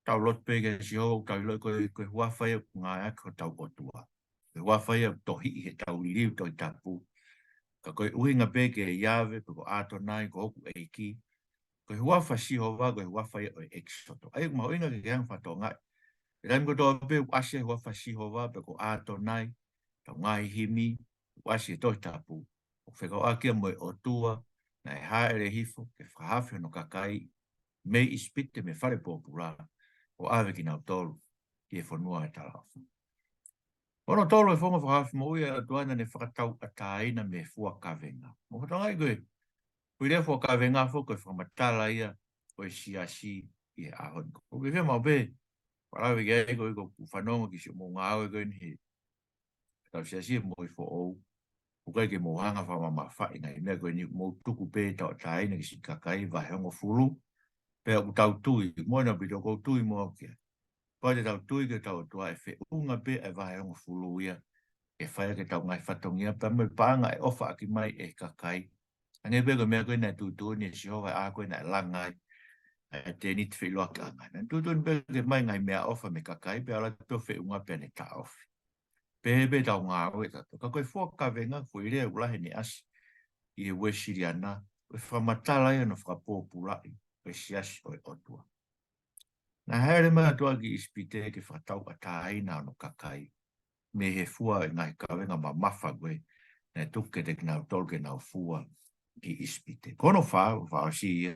Tau lotu pē ki he Sihova, tau ʻilo ko e, ko e huafa ia ʻoku ngāueʻaki hotau ʻOtua. Ko e huafa ia ʻoku tohiʻi heʻetau liliu Tohi Tapu. Ka ko e ʻuhinga pē ki he Iave, pe ko ʻAtonai, ko hoku ʻEiki. Ko e huafa Sihova, ko e huafa ia ʻo e ʻEkisoto. ʻA ia ʻoku mahuʻinga ke ke hanga ʻo fakatokangaʻi. He taimi kotoa pē ʻoku ʻasi ai e huafa Sihova, pe ko ʻAtonai, ʻetau ngaahi himi, ʻoku ʻasi he Tohi Tapu. ʻOku fekauʻaki ia mo e ʻOtua, naʻe hāʻele hifo, ke fakahaofi hono kakai, mei ʻIsipite, mei he fale pōpula, ʻo ʻave kinautolu, ki he fonua ʻo e talaʻofa. Ko hono tolu e founga fakahaofi moʻui ʻa e ʻOtua naʻa ne fakatauʻatāina mei he fua kavenga. Mou fakatokangaʻi ko e, ko e lea fua kavenga foki ko e fakamatala ia ʻo e siasi ʻi he ʻaho ni. ʻOku ou fiemaʻu pē, ʻo lave ki ai ko e, ʻoku ou fanongo ki siʻomou ngāue ko eni he ʻetau siasi he moʻui foʻou. ʻOku ʻikai ke mou hanga ʻo fakamamafaʻi e ngaahi meʻa ko eni, mou tuku pē tauʻatāina ki siʻi kakai, vahehongofulu. Pea ʻoku tau tui, mo ena pito ʻoku ou tui mo au ki ai. Pau te tau tui ki hotau ʻOtua ʻe feʻunga pē ʻa e vahehongofulu ia, ʻe fai ʻaki ʻetau ngaahi fatongia, pea mo e paʻanga ʻe ʻofa ʻaki mai ʻe he kakai. Hangē pē ko e meʻa ko ē naʻe tuʻutuʻuni ʻe Sihova ʻa ko ē naʻe langa ai ʻa e tēniti feʻiloakiʻanga. Naʻe tuʻutuʻuni pē ke ʻomai e ngaahi meʻaʻofa mei he kakai, pea ʻalu atu pē ʻo feʻunga pea ne taʻofi. Pehē pē ʻetau ngāue ʻatautolu. Ka ko e fua kavenga, foʻi lea ʻoku lahi ʻene ʻasi ʻi he Uēsiliana, ko e fakamatala ia hono fakapōpulaʻi ʻo e siasi ʻo e ʻOtua. Naʻe hāʻele mai e ʻOtua ki ʻIsipite ke fakatauʻatāina hono kakai mei he fua e ngaahi kavenga mamafa ko ē naʻe tuku kiate kinautolu ke nau fua ʻi ʻIsipite. Ko hono fā, fakaʻosi ia,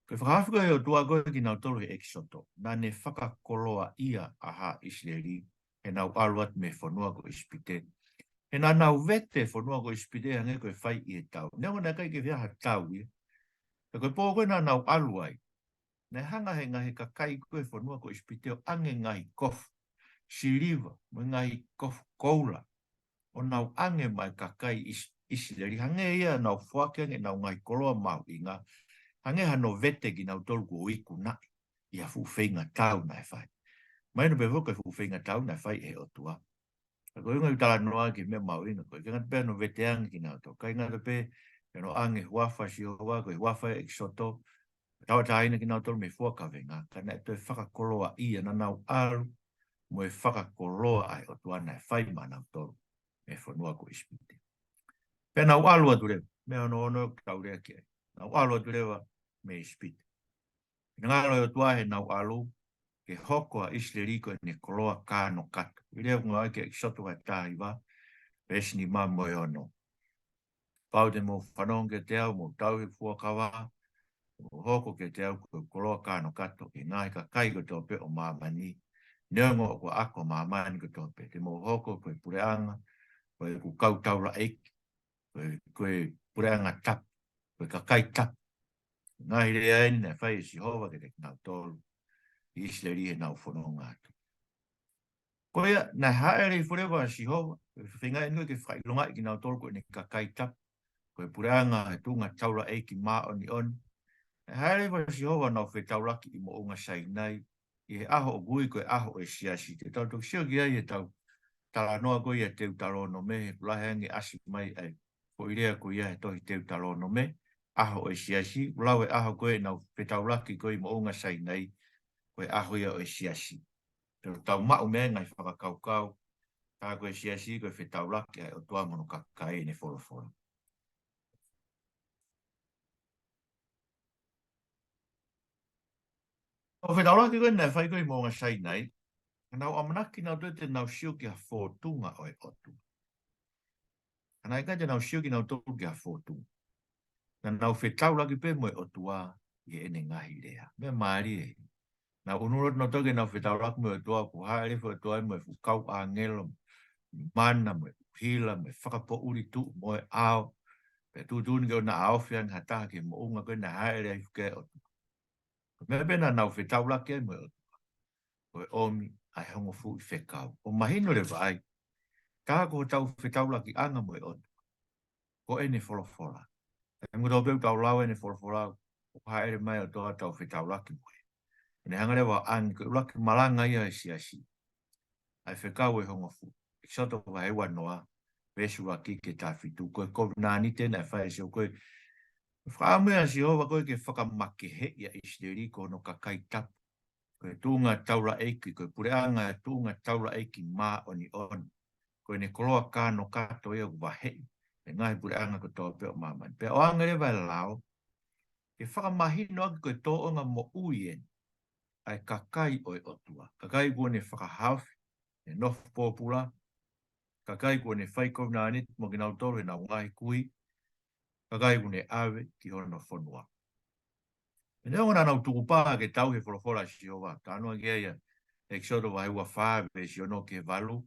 ko e fakahaofi ko ē ʻa e ʻOtua ko ē kinautolu he ʻEkisoto, naʻa ne fakakoloaʻia ʻa haʻa ʻIsileli heʻenau ʻalu atu mei he fonua ko ʻIsipite. He naʻa nau vete e fonua ko ʻIsipite hangē ko e fai ʻi he tau. Neongo naʻe ʻikai ke fai ha tau ia. Ka ko e pō ko ē naʻa nau ʻalu ai, naʻe hanga ʻe he ngaahi kakai ko ē he fonua ko ʻIsipite ʻo ʻoange e ngaahi kofu siliva, mo e ngaahi kofu koula, ʻo nau ʻoange maʻa e kakai ʻIs-, ʻIsileli, hangē ia ʻenau foaki ange ʻenau ngaahi koloa mahuʻinga, hangē hano vete kinautolu kuo ikunaʻi ʻi ha fuʻu feinga tau naʻe fai. Mahino pē foki ko e fuʻu feinga tau naʻe fai ʻe he ʻOtua. Ka ko e ʻuhinga ʻeku talanoa ki he meʻa mahuʻinga ko ē, ʻikai ngata pē hono vete ange kinautolu, ʻikai ngata pē hono ʻoange e huafa ʻo Sihova, ko e huafa ʻo e ʻEkisoto, tauʻatāina kinautolu mei he fua kavenga, ka naʻe toe fakakoloaʻia, naʻa nau ʻalu mo e fakakoloa ʻa e ʻOtua naʻe fai maʻanautolu mei he fonua ko ʻIsipite. Pea nau ʻalu atu leva, meʻa hono ono ʻoku tau lea ki ai. Nau ʻalu atu leva, mei ʻIsipite. Finangalo e ʻOtua heʻenau ʻalu, ke hoko ʻa ʻIsileli ko ʻene koloa kānokato. ʻI he ʻuhinga ʻa e ʻEkisoto vahe taha hiva, veesi nima mo e ono. Kapau te mou fanongo kiate au, mou tauhi ʻeku fuakava, mou hoko kiate au ko e koloa kānokato ʻi he ngaahi kakai kotoa pē ʻo māmani, neongo ʻoku ako māmani kotoa pē. Te mou hoko ko e puleʻanga, ko ʻeku kau taulaʻeiki, ko e, ko e puleʻanga tapu, ko e kakai tapu. Ngaahi lea eni naʻe fai ʻe Sihova kiate kinautolu ʻi ʻIsileli heʻenau fononga atu. Ko ia, naʻe hāʻele hifo leva ʻa Sihova, ko e feinga eni ko ē ke fakaʻilongaʻi kinautolu ko ʻene kakai tapu, ko e puleʻanga he tuʻunga taulaʻeiki māʻoniʻoni. Naʻe hāʻele hifo ʻa Sihova ʻo nau fetaulaki ʻi Moʻunga Sainai, ʻi he ʻaho ʻoku ui ko e ʻaho ʻo e siasi. Te tau toki sio ki ai heʻetau talanoa ko ia Teutalōnome, he ʻoku lahi ange ʻasi mai ai ko e lea ko ia he tohi Teutalōnome, ʻaho ʻo e siasi, ʻoku lau e ʻaho ko ē ʻenau fetaulaki ko ē ʻi Moʻunga Sainai, ko e ʻaho ia ʻo e siasi. Te tau maʻu mei ai e ngaahi fakakaukau, tā ko e siasi ko e fetaulaki ʻa e ʻOtua mo hono kakai ʻene folofola. ʻO fetaulaki ko ē naʻe fai ko ē ʻi Moʻunga Sainai, naʻa nau ʻamanaki nautolu te nau sio ki ha fōtunga ʻo e ʻOtua. Ka naʻe ʻikai te nau sio kinautolu ki ha fōtunga. Naʻa nau fetaulaki pē mo e ʻOtua ʻi heʻene ngaahi lea. Meʻa mālie. Naʻa nau ʻunu loto nautolu ke nau fetaulaki mo e ʻOtua, kuo hāʻele hifo e ʻOtua mo e fuʻu kau ʻāngelo, mana mo e ʻuhila, mo e fakapoʻuli tuʻu mo e ʻao. Pea tuʻutuʻuni ke ʻoua naʻa ofi ange ha taha ki he moʻunga ko ē naʻe hāʻele ai hifo ki ai e ʻOtua. Ko e meʻa pē naʻa nau fetaulaki ai mo e ʻOtua, ko e ʻomi ʻa e hongofulu fekau. ʻO mahino leva ai, tā ko hotau fetaulakiʻanga mo e ʻOtua, ko ʻene folofola. He ʻoku tau pehē ʻoku tau lau ʻene folofola, ʻoku hāʻele mai e ʻOtua ʻo tau fetaulaki mo ia. ʻO ne hanga leva ʻo ʻange ko e ʻuluaki malanga ia ʻa e siasi, ʻa e fekau ʻe hongofulu. ʻEkisoto vahe uanoa, veesi ʻuluaki ki he tahafitu, ko e kovinānite naʻe fai ʻe Sihova, ko e fakaʻamu ia ʻa Sihova ko ē ke fakamakeheʻi ʻa ʻIsileli ko hono kakai tapu, ko e tuʻunga taulaʻeiki, ko e puleʻanga, tuʻunga taulaʻeiki māʻoniʻoni. Ko ʻene koloa kānokato ia ʻoku vaheʻi ʻe he ngaahi puleʻanga kotoa pē ʻo māmani. Pea ʻoange leva e lao ke fakamahino ʻaki ko e tōʻonga moʻui eni ʻa e kakai ʻo e ʻOtua. Kakai kuo ne fakahaofi, ne nofo pōpula, kakai kuo ne fai kovinānite mo kinautolu heʻenau ngaahi kui, kakai kuo ne ʻave ki hono fonua. Neongo naʻa nau tukupā ke tauhi e folofola ʻa Sihova, talanoa ki ai ʻa ʻEkisoto vahe uafā, veesi ono ki he valu.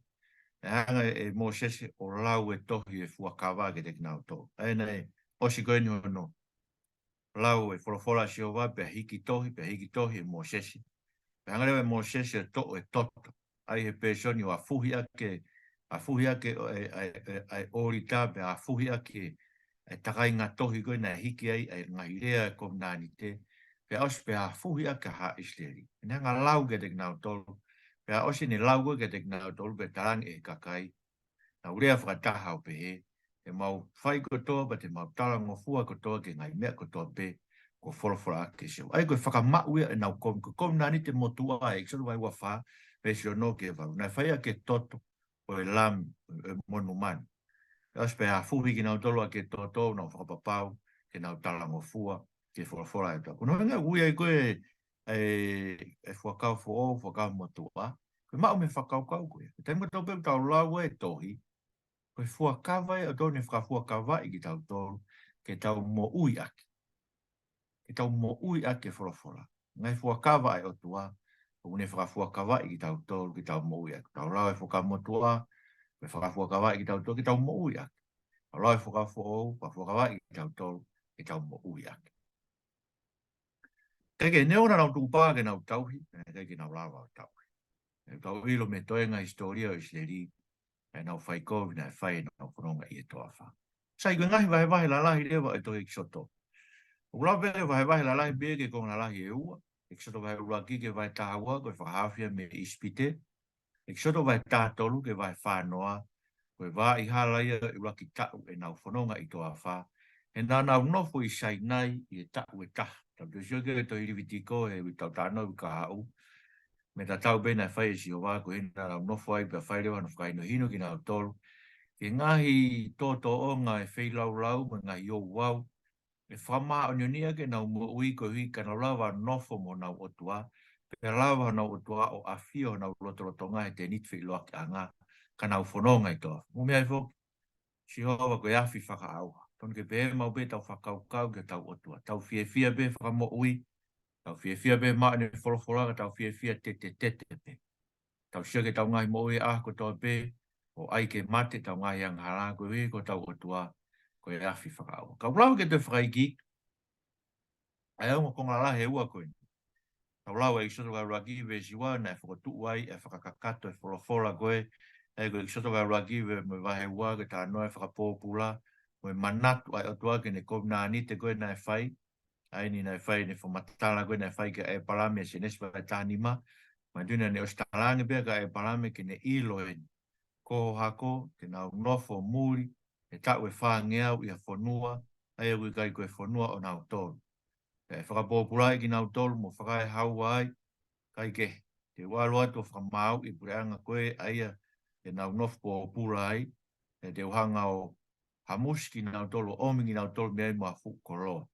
Naʻe hanga ʻe Mōsese ʻo lau e tohi e fuakava kiate kinautolu. ʻA ia naʻe ʻosi ko eni hono lau e folofola ʻa Sihova, pea hiki tohi, pea hiki tohi ʻe Mōsese. Pea hanga leva ʻe Mōsese ʻo toʻo e toto ʻa ia he pēsoni ʻo ʻafuhi ʻaki, ʻafuhi ʻaki ʻo e, ʻa e, ʻa e, ʻa e ʻōlita, pea ʻafuhi ʻaki ʻa e takainga tohi ko ē naʻe hiki ai ʻa e ngaahi lea kovinānite, pea ʻosi pea ʻafuhi ʻaki ʻa haʻa ʻIsileli. Naʻe hanga lau kiate kinautolu, pea ʻosi ʻene lau ko ē kiate kinautolu, pea talaange ʻe he kakai, naʻa nau lea fakataha ʻo pehē, te mau fai kotoa, pea te mau talangofua kotoa ki he ngaahi meʻa kotoa pē kuo folofola ʻaki ʻe Sihova. ʻA ia ko e fakamaʻu ia ʻenau kovi-, ko e kovinānite motuʻa, ʻEkisoto vahe uafā, veesi ono ki he valu. Naʻe fai ʻaki e toto ʻo e lami, ʻo e monumanu. Pea ʻosi pea ʻafuhi kinautolu ʻaki e toto, nau fakapapau ke nau talangofua ki he folofola ʻa e ʻOtua. Ko hono ʻuhinga ʻoku ui ai ko ē e, e fuakava foʻou, fuakava motuʻa. Ko e maʻu mei he fakakaukau ko ē, ko e taimi kotoa pē ʻoku tau lau e tohi, ko e fuakava ia ʻa e ʻOtua ʻoku ne fakafuakavaʻi kitautolu ke tau moʻui ʻaki. Ke tau moʻui ʻaki e folofola. Ngaahi fuakava ʻa e ʻOtua ʻoku ne fakafuakavaʻi kitautolu ke tau moʻui ʻaki. Tau lau e fuakava motuʻa, ko e fakafuakavaʻi kitautolu ke tau moʻui ʻaki. Tau lau e fuakava foʻou, fakafuakavaʻi kitautolu ke tau moʻui ʻaki. Kae kehe, neongo naʻa nau tukupā ke nau tauhi, ʻe ʻikai ke nau lava ʻo tauhi. ʻE tau ʻilo mei he toenga hisitōlia ʻo ʻIsileli, ʻenau fai kovi naʻe fai ʻenau fononga ʻi he toafa. Sai, ko e ngaahi vahevahe lalahi leva ʻo e tohi ʻEkisoto. ʻOku lava pē vahevahe lalahi pē ki he konga lalahi ʻe ua. ʻEkisoto vahe ʻuluaki ki he vahe taha ua, ko e fakahaofi ia mei ʻIsipite. ʻEkisoto vahe taha tolu ki he vahe fā noa, ko e vaʻa hala ia ʻo e ʻuluaki taʻu ʻenau fononga ʻi he toafa. He naʻa nau nofo ʻi Sainai ʻi he taʻu ʻe taha. Tau toe sio ki he tohi Levitiko he uike tau talanoa ki ai he uike kahaʻu. Meʻa tatau pē naʻe fai ʻe Sihova, ko ʻene nofo ai pea fai leva hono fakahinohino kinautolu ki he ngaahi tōtōʻonga ʻo e feilaulau mo e ngaahi ouau ʻe fakamāʻoniʻoniʻi ʻaki ʻenau moʻui koeʻuhi ka nau lava nofo mo honau ʻOtua, pea lava honau ʻOtua ʻo ʻafio honau lotolotonga he tēniti feʻiloakiʻanga, ka nau fononga ʻi toafa. Mou meaʻi foki, Sihova ko e afi fakaʻauha. Tonu ke pehē maʻu pē ʻetau fakakaukau ki hotau ʻOtua. Tau fiefia pē fakamoʻui, tau fiefia pē maʻu ʻene folofola, ka tau fiefia tetetete pē. Tau sio ki heʻetau ngaahi moʻui ʻaho kotoa pē, ʻo ʻai ke mate ʻetau ngaahi angahala koeʻuhi ko hotau ʻOtua, ko e afi fakaʻauha. Ka ʻoku lava ke toe fakaikiiki ʻa e ongo konga lalahi ʻe ua ko eni. Tau lau ʻEkisoto vahe ʻuluaki veesi ua, naʻe fokotuʻu ai ʻa e fakakakato ʻo e folofola ko ē, ʻa ia ko ʻEkisoto vahe ʻuluaki ve-, mo e vahe ua, ko e talanoa ʻo e fakapōpula, mo e manatu ʻa e ʻOtua ki heʻene kovinānite ko ē naʻe fai, ʻa eni naʻe fai ʻene fakamatala ko ē naʻe fai kia ʻĒpalame, Sēnesi vahe taha nima, manatuʻi naʻá ne ʻosi talaange pē kia ʻĒpalame ke ne ʻilo eni ko ho hako, te nau nofo muli he taʻu ʻe fāngeau ʻi ha fonua, ʻa ia ʻoku ʻikai ko e fonua ʻonautolu. Pea ʻe fakapōpulaʻi kinautolu mo fakaehaua ai, kae kehe, te u ʻalu atu ʻo fakamāuʻi e puleʻanga ko ē, ʻa ia te nau nofo pōpula ai, pea te u hanga ʻo hamusi kinautolu, ʻomi kinautolu mei ai mo ha fuʻu koloa.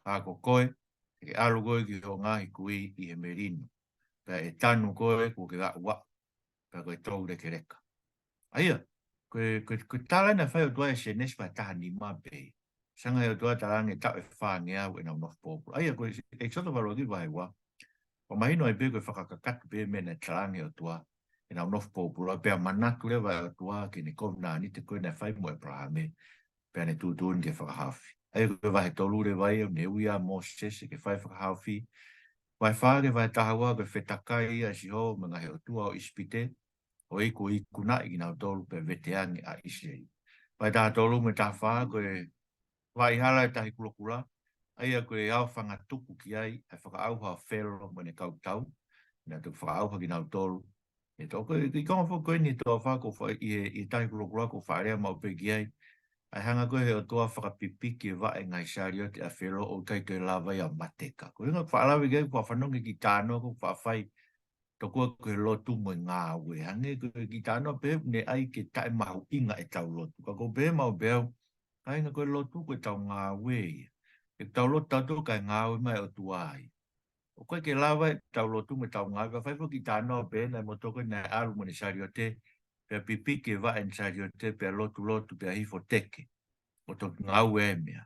Ka ko koe, te ke ʻalu koe ki hoʻo ngaahi kui ʻi he melino. Pea ʻe tanu koe kuo ke aʻu aʻu, pea ko e toulekeleka. ʻA ia, ko e, ko e, ko e tala naʻe fai ʻe he ʻOtua ʻi Sēnesi vahe taha nima pē. Hanga ʻe he ʻOtua ʻo talaange taʻu ʻe fāngeau ʻenau nofo pōpula. ʻA ia, ko e ʻEkisoto vahe ʻuluaki vahe ua, ʻoku mahino ai pē ko e fakakakato pē meʻa naʻe talaange ʻe he ʻOtua, ʻenau nofo pōpula, pea manatu leva ʻa e ʻOtua ki heʻene kovinānite ko ē naʻe fai mo ʻĒpalahame, pea ne tuʻutuʻuni ke fakahaofi. ʻA ia ko e vahe tolu leva ia, ne ui ʻa Mōsese ke fai fakahaofi. Vahe fā ki he vahe taha ua ko e fetakai ʻa Sihova mo e ngaahi ʻotua ʻo ʻIsipite, ʻo iku, ikunaʻi kinautolu pea veteange ʻa ʻIsileli. Vahe taha tolu mo e taha fā ko e vaʻa hala ʻo e Tahi Kulokula, ʻa ia ko e aofangatuku ki ai ʻa e fakaʻauha ʻo Felo mo ʻene kau tau, naʻe toki fakaʻauha kinautolu. ʻE toko, ko e konga foki ko eni ʻi toafa ko fa-, ʻi he, ʻi he Tahi Kulokula ʻoku faʻa lea maʻu pē ki ai. ʻA e hanga ko ē ʻe he ʻOtua ʻo fakapipiki e vaʻe ngaahi saliote ʻa Felo ʻo ʻikai toe lava ia ʻo mateka. Ko e ʻuhinga ʻoku faʻa lave ki ai, ʻoku faʻa fanongo ki he talanoa ko ē ʻoku faʻa fai, tokua ko e lotu mo e ngāue. Hangē ko e kiʻi talanoa pē ʻoku ne ʻai ke taʻemahuʻinga ʻetau lotu. Ka ʻoku ou pehē maʻu pē au, kāinga, ko e lotu ko ʻetau ngāue ia. ʻEtau lotu tautolu kae ngāue mai ʻOtua ai. ʻOku ʻikai ke lava ʻetau lotu mo ʻetau ngāue, ka fai foki e talanoa pē naʻe motuʻa ko ē naʻe ʻalu mo ʻene saliote, pea pipiki e vaʻe ʻene saliote, pea lotulotu, pea hifo teke. ʻO toki ngāue e meʻa.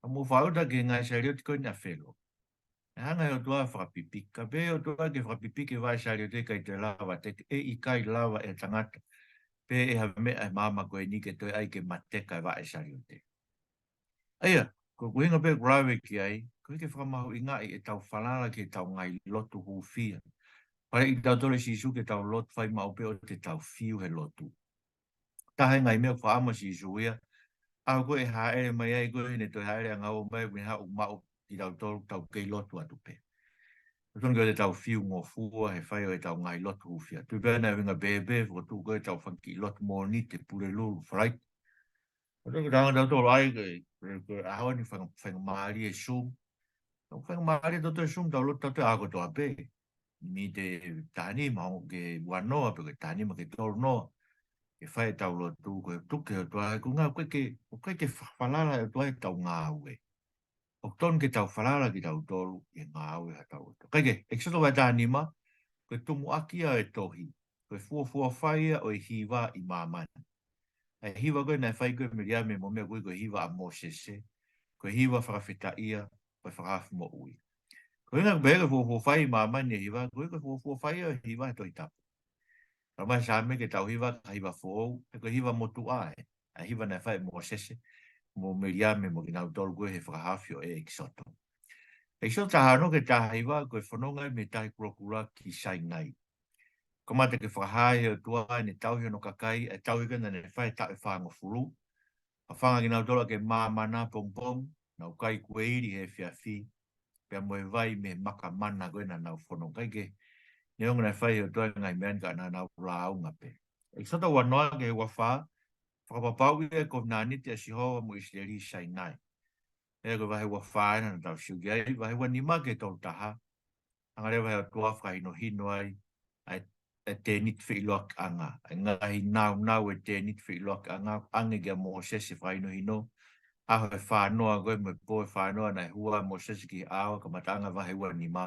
Ka mou fakakaukau ki he ngaahi saliote ko eni ʻa Felo. ʻE hanga ʻe he ʻOtua ʻo fakapipiki, ka pehē ʻe he ʻOtua ke fakapipiki e vaʻe saliote ʻikai toe lava teke, ʻe ʻikai lava ʻe he tangata, pe ʻe ha meʻa ʻi he māmani ko eni ke toe ʻai ke mateka e vaʻe saliote. ʻA ia, ko e ʻuhinga pē ʻoku lave ki ai, ko e ke fakamahuʻingaʻi ʻetau falala ki heʻetau ngaahi lotu hūfia. Pale ʻi tautolu ʻe Sīsū ke tau lotu fai maʻu pē ʻo te tau fiu he lotu. Taha e ngaahi meʻa ʻoku faʻa ʻamu ʻa Sīsū ia, ʻaho ko ē ʻe hāʻele mai ai ko ē, ʻene toe hāʻele ʻo ngāue mai, ʻoku ne haʻu ʻo maʻu kitautolu, tau kei lotu atu pē. ʻOku tonu ke ʻoua te tau fiu ngofua he fai ʻo ʻetau ngaahi lotu hūfia. Tui pē naʻe ʻuhinga pehē pē, fokotuʻu ko ē ʻetau fanga kiʻi lotu Mōnite, Pulelulu, Falaite. ʻOku tonu ke tau hanga tautolu ʻo ʻai ko e, ko e, ko e ʻaho ni fanga, fanga mālie Zoom. Tau fanga mālie tautolu Zoom, tau lotu tautolu ʻaho kotoa pē. Miniti ʻe taha nima, hangē ko e ua noa, pe ko e taha nima ki he tolu noa. Ke fai ʻetau lotu, ko e tuku ki he ʻOtua, ko e ʻuhinga, ʻoku ʻikai ke, ʻoku ʻikai ke fa-, falala e ʻOtua ʻi heʻetau ngāue. ʻOku tonu ke tau falala kitautolu ʻi he ngāue ʻa hotau ʻOtua. Kae kehe, ʻEkisoto vahe taha nima, ko e tumuʻaki ia ʻo e tohi, ko e fuofua fai ia ʻo e hiva ʻi māmani. ʻA e hiva ko ē naʻe fai ko ē ʻe Meliame mo e meʻa ko ē ko e hiva ʻa Mōsese, ko e hiva fakafetaʻia, ko e fakahaofi moʻui. Ko e ʻuhinga pē ko e fuofua fai ʻi māmani e hiva, ko e, ko e fuofua fai ia ʻo e hiva he Tohi Tapu. Talamai ʻe he Saame ke tau hiva ki ha hiva foʻou, he ko e hiva motuʻa ē, ʻa e hiva naʻe fai ʻe Mōsese mo Meliame mo kinautolu ko ē he fakahaofi ʻo e ʻEkisoto. ʻEkisoto taha ono ki he taha hiva, ko e fononga mei he Tahi Kulokula ki Sainai. Kamata ke fakahā ʻe he ʻOtua ʻene tauhi hono kakai, ʻa e tauhi ko ē naʻá ne fai he taʻu ʻe fāngofulu. Fafanga kinautolu ʻaki e māmana pongipongi, nau kai kueili he efiafi, pea mo e vai mei he maka mana ko ē naʻa nau fononga ai. Neongo naʻe fai ʻe he ʻOtua e ngaahi meʻa ni ka naʻa nau lāunga pē. ʻEkisoto ua noa ki he ua fā, fakapapauʻi e kovinānite ʻa Sihova mo ʻIsileli ʻi Sainai. ʻA ia ko e vahe ua fā ena naʻa tau sio ki ai, vahe ua nima ki he tolu taha. Hanga leva ʻe he ʻOtua ʻo fakahinohino ai ʻa e, ʻa e tēniti feʻiloakiʻanga, ʻa e ngaahi nāunau e tēniti feʻiloakiʻanga, ʻoange kia Mōsese e fakahinohino, ʻaho ʻe fānoa ko ē mo e pō ʻe fānoa naʻe hū ai ʻa Mōsese ki he ʻao, kamataʻanga vahe ua nima.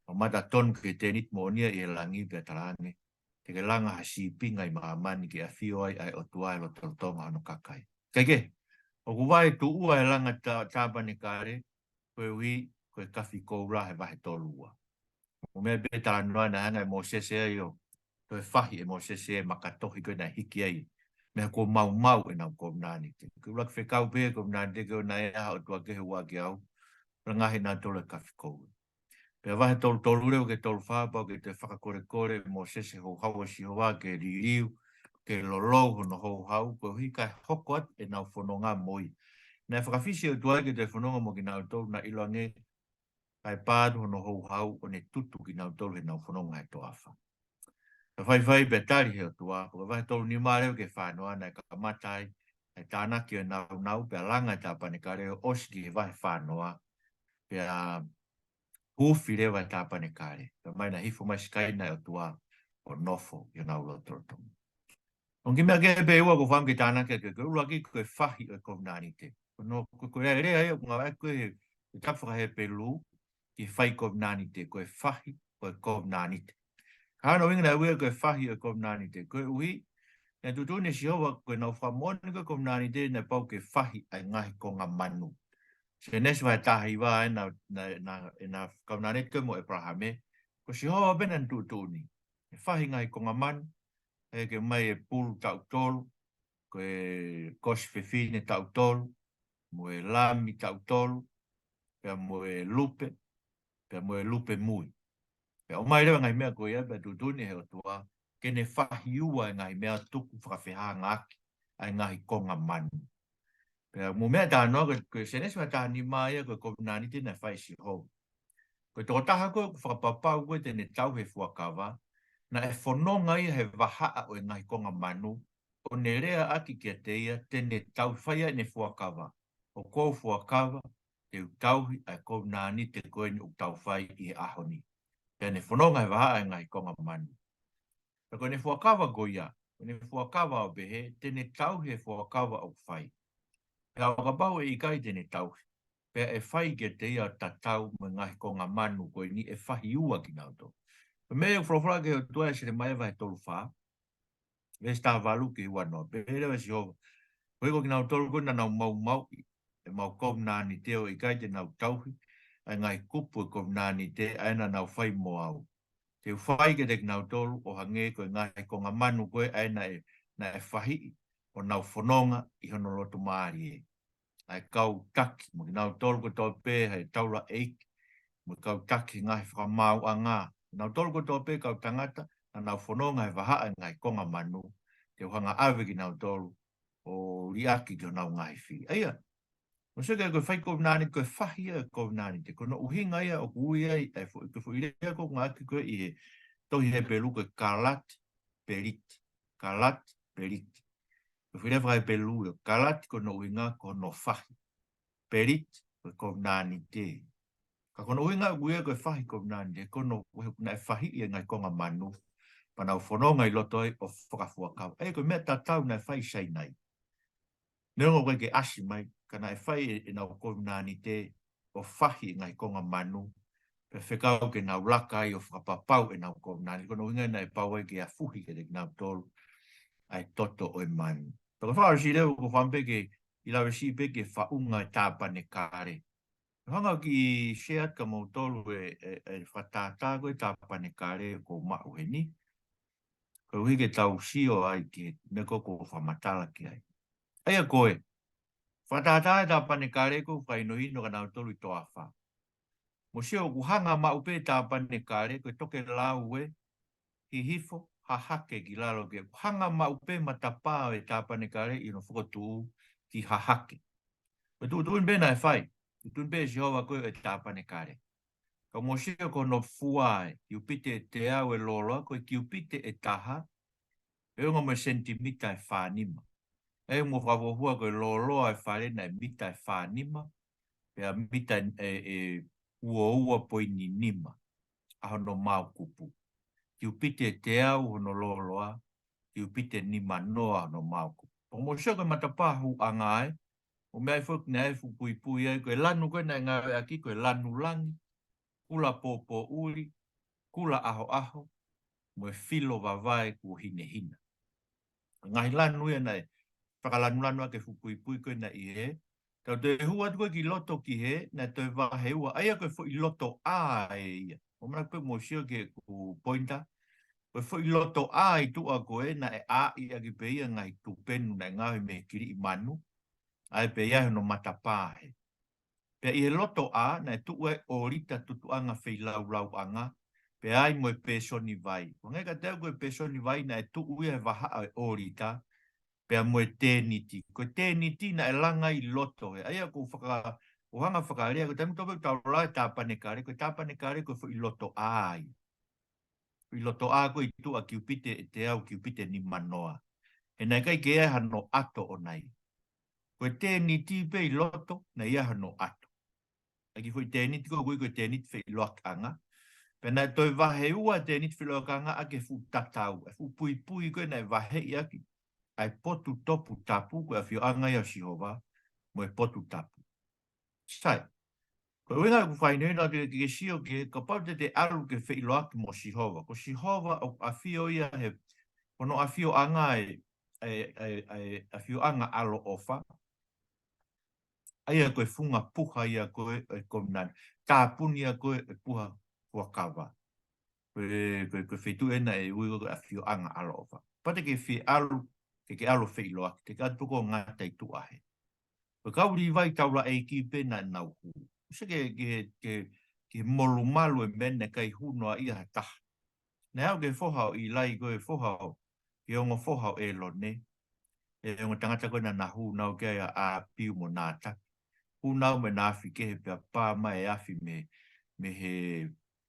ʻO mata tonu ki he tēniti moʻoni ia ʻi he langi pea talaange: Te ke langa ha sīpinga ʻi māmani ke ʻafio ai ʻa e ʻOtua ʻi he lotolotonga ʻo hono kakai. Kaikehe, ʻoku vaetuʻua e langa tā-, tāpanekale, koeʻuhi ko e kafi koula he vahe tolu ua. Ko e meʻa pē talanoa naʻe hanga ʻe Mōsese ai ʻo toe fahi ʻe Mōsese e makatohi ko ē naʻe hiki ai, meʻa kuo maumau ʻenau kovinānite. Ko e ʻuluaki fekau pē kovinānite ke ʻoua naʻa ʻi ai ha ʻotua kehe ʻoku ʻiate au, langa ʻe nautolu e kafi koula. Pea vahe tolu tolu leva ki he tolu fā, pau ke toe fakakolekole ʻe Mōsese e houhau ʻo Sihova ke liliu, ke lolou hono houhau, koeʻuhi kae hoko atu ʻenau fononga mo ia. Naʻe fakafisi e ʻOtua ia ke toe fononga mo kinautolu, naʻe ʻiloange kae pā atu hono houhau ʻo ne tutu kinautolu heʻenau fononga he toafa. Pea faifai pea tali ʻe he ʻOtua, ko e vahe tolu nima leva ki he fānoa naʻe kamata ai e tānaki ʻo e nāunau, pea langa e tāpanekale ʻo ʻosi ki he vahe fānoa, pea huufi leva e tāpanekale. Pea ʻomai naʻe hifo mai Sikaina e ʻOtua ʻo nofo ʻi honau lotolotonga. Ongo kiʻi meʻa kehe pē ʻe ua ʻoku ou fakaʻamu ke tānaki atu, ko e ʻuluaki ko e fahi ʻo e kovinānite. Ko hono, ko, ko e lea ia ʻoku ngāueʻaki ko ē he, he tapu faka-Hepelū, ki he fai kovinānite, ko e fahi ʻo e kovinānite. Ko hono ʻuhinga naʻe ui ia ko e fahi ʻo e kovinānite, koeʻuhi naʻe tuʻutuʻuni ʻe Sihova ko ʻenau fakamoʻoni ko ē kovinānite naʻe pau ke fahi ʻa e ngaahi konga manu. Sēnesi vahe taha hiva, ʻa ena, ʻena, ʻena, ʻena kovinānite ko ē mo ʻĒpalahame, ko Sihova pē naʻa ne tuʻutuʻuni. ʻE fahi ngaahi konga manu, ʻe ke ʻomai e pulu taʻu tolu, ko e kosi fefine taʻu tolu, mo e lami taʻu tolu, pea mo e lupe, pea mo e lupe mui. Pea ʻomai leva e ngaahi meʻa ko ia, pea tuʻutuʻuni ʻe he ʻOtua ke ne fahi ua e ngaahi meʻa, tuku fakafehangaaki ʻa e ngaahi konga manu. Pea mo e meʻa talanoa ko ē, ko e Sēnesi vahe taha nima ia ko e kovinānite naʻe fai ʻe Sihova. Ko e tokotaha ko ē ʻoku fakapapau ko ē te ne tauhi e fuakava, naʻe fononga ia he vahaʻa ʻo e ngaahi konga manu, ʻo ne leaʻaki kiate ia te ne tauhi, fai ai ʻene fuakava. ʻOku ou fuakava, te u tauhi ʻa e kovinānite ko eni ʻoku tau fai ʻi he ʻaho ni. Pea ne fononga he vahaʻa e ngaahi konga manu. Pea ko ʻene fuakava ko ia, ko ʻene fuakava ʻo pehē, te ne tauhi e fuakava ʻoku fai. Pea ʻo kapau ʻe ʻikai te ne tauhi, pea ʻe fai kiate ia ʻo tatau mo e ngaahi konga manu ko eni, ʻe fahi ua kinautolu. Ko e meʻa ʻoku folofola ki ai e ʻOtua ʻia Selemaia vahe tolu fā, veesi taha valu ki he ua noa, pehē leva ʻe Sihova: Koeʻuhi ko kinautolu ko ē naʻa nau maumauʻi ʻemau kovinānite ʻo ʻikai te nau tauhi ʻa e ngaahi kupu ʻo e kovinānite ʻa ia naʻa nau fai mo au, te u fai kiate kinautolu ʻo hangē ko e ngaahi konga manu ko ē ʻa ia naʻe, naʻe fahiʻi ʻo nau fononga ʻi hono loto mālie. ʻA e kau taki, mo kinautolu kotoa pē ʻa e taulaʻeiki, mo e kau taki he ngaahi fakamaauʻanga, kinautolu kotoa pē kau tangata naʻa nau fononga he vahaʻa e ngaahi konga manu, te u hanga ʻo ʻave kinautolu ʻo liʻaki ki honau ngaahi fili. ʻA ia, ʻoku sio ki ai ko e fai kovinānite, ko e fahi ia e kovinānite. Ko hono ʻuhinga ia ʻoku ui ai, ʻa e fo-, ko e foʻi lea ko ē ʻoku ngāueʻaki ko ē ʻi he tohi Hepelū ko e kalat berit. Kalat berit. Ko e foʻi lea faka-Hepelū ia, kalat ko hono ʻuhinga ko hono fahi. Berit ko e kovinānite. Ka ko hono ʻuhinga ʻoku ui ai ko e fahi kovinānite, ko hono, ko e naʻe fahiʻi e ngaahi konga manu, pea nau fononga ʻi loto ai ʻo fakafuakava. ʻA ia ko e meʻa tatau naʻe fai ʻi Sainai. Neongo ʻoku ʻikai ke ʻasi mai, ka naʻe fai e, ʻenau kovinānite ʻo fahi e ngaahi konga manu, pea fekau ke nau laka ai ʻo fakapapau ʻenau kovinānite. Ko hono ʻuhinga naʻe pau ai ke afuhi kiate kinautolu ʻa e toto ʻo e manu. Pea ko e fakaʻosi leva ʻoku ou fakaʻamu pē ke ʻi lave siʻi pē ki he faʻunga e tāpanekale. Hanga ʻo kiʻi share atu kia moutolu e, e, e fakatātā ko ē e tāpanekale ʻoku ou maʻu heni. Koeʻuhi ke tau sio ai ki he meʻa ko ē ʻoku ou fakamatala ki ai. ʻA ia ko e fakatātā e tāpanekale ʻoku fakahinohino kia nautolu ʻi he toafa. Mou sio ʻoku hanga maʻu pē e tāpanekale, ko e tokelau ē, hihifo, hahake ki lalo, ke hanga maʻu pē matapā ʻo e tāpanekale ʻi hono fokotuʻu ki hahake. Ko e tuʻutuʻuni pē naʻe fai, tuʻutuʻuni pē ʻe Sihova ko ē e tāpanekale. Ka mou sio ko hono fua ē, kiupite ʻe teau e lōloa, ko e kiupite ʻe taha, ʻe ongo mo e senitimita ʻe fā nima. ʻE mo fakafuofua ko e lōloa e fale naʻe mita ʻe fā nima, pea mita ʻe, ʻe ua ua poini nima ʻa hono maokupu. Kiupite ʻe teau hono lōloa, kiupite ʻe nima noa hono maokupu. ʻOku mou sio ko e matapā hūʻanga ē, ʻoku meʻa ai foki naʻe fuʻu puipui ai, ko e lanu ko ē naʻe ngāueʻaki, ko e lanu langi, kula pōpōʻuli, kula ʻahoʻaho, mo e filo vavae kuo hinehina. Ngaahi lanu ia naʻe fakalanulanu ʻaki e fuʻu puipui ko ē naʻe ʻi hē. Tau toe hū atu ko ē ki loto ki hē, naʻe toe vahe ua, ʻa ia ko e foʻi loto ʻā ē ia. ʻOku ou manako pē mou sio ki heʻeku pointer. Ko e foʻi loto ʻā ʻi tuʻa ko ē naʻe ʻāʻi ʻaki pē ia ngaahi tupenu naʻe ngaohi mei he kiliʻi manu. ʻA ia pē ia hono matapā hē. Pea ʻi he loto ʻā, naʻe tuʻu ai ʻōlita tutuʻanga feilaulauʻanga, pea ai mo e pēsoni vai. Ko e ngaahi ka teu ko e pēsoni vai naʻe tuʻu ia he vahaʻa ʻo e ʻōlita, pea mo e tēniti. Ko e tēniti naʻe langa ʻi loto ē. ʻA ia ʻoku ou faka-, ʻoku ou hanga fakalea, ko e taimi kotoa pē ʻoku tau lau e tāpanekale, ko e tāpanekale ko e foʻi loto ʻā ia. Foʻi loto ʻā ko ē ʻi tuʻa kiupite ʻe teau kiupite nimanoa. He naʻe ʻikai ke ʻi ai hano ʻato ʻona ia. Ko e tēniti pē ʻi loto, naʻe ʻi ai hano ʻato. ʻA ia ko e foʻi tēniti ko ē ʻoku ui ko e tēniti feʻiloakiʻanga. Pea naʻe toe vahe ua e tēniti feʻiloakiʻanga ʻaki e fuʻu tatau, e fuʻu puipui ko ē naʻe vaheʻi ʻaki ʻa e potu toputapu, ko e ʻafioʻanga ia ʻo Sihova, mo e potu tapu. Sai. Ko e ʻuhinga ʻeku fakahinohino atu ke, ke sio ki he, kapau te te ʻalu ke feʻiloaki mo Sihova. Ko Sihova ʻoku ʻafio ia he, hono ʻafioʻanga ē, ʻa e, ʻa e, ʻa e ʻafioʻanga ʻaloʻofa. ʻA ia ko e funga puha ia ko ē, ʻo e kovinānite. Tāpuni ia ko ē, ʻo e puha fuakava. Ko e, ko e, ko e feituʻu ē naʻe ui ko e ʻafioʻanga ʻaloʻofa. Pea te ke fie ʻalu, ke ke ʻalu feʻiloaki, te ke ʻalu pē ʻo ngata ʻi tuʻa hē. Ko e kau Līvai taulaʻeiki pē naʻa nau hū. ʻOsi ke, ke, ke, ke molumalu e meʻa naʻe ʻikai hū noa ia ha taha. Naʻe aʻu ki he foha ʻo ʻĪlai ko e foha ʻo, ki he ongo foha ʻo ʻĒlone. E ongo tangata ko ē naʻa na hū nau ki ai ʻa ʻĀpiu mo Nātapi. Hū nau mo ʻena afi kehe pea pā mai e afi mei, mei he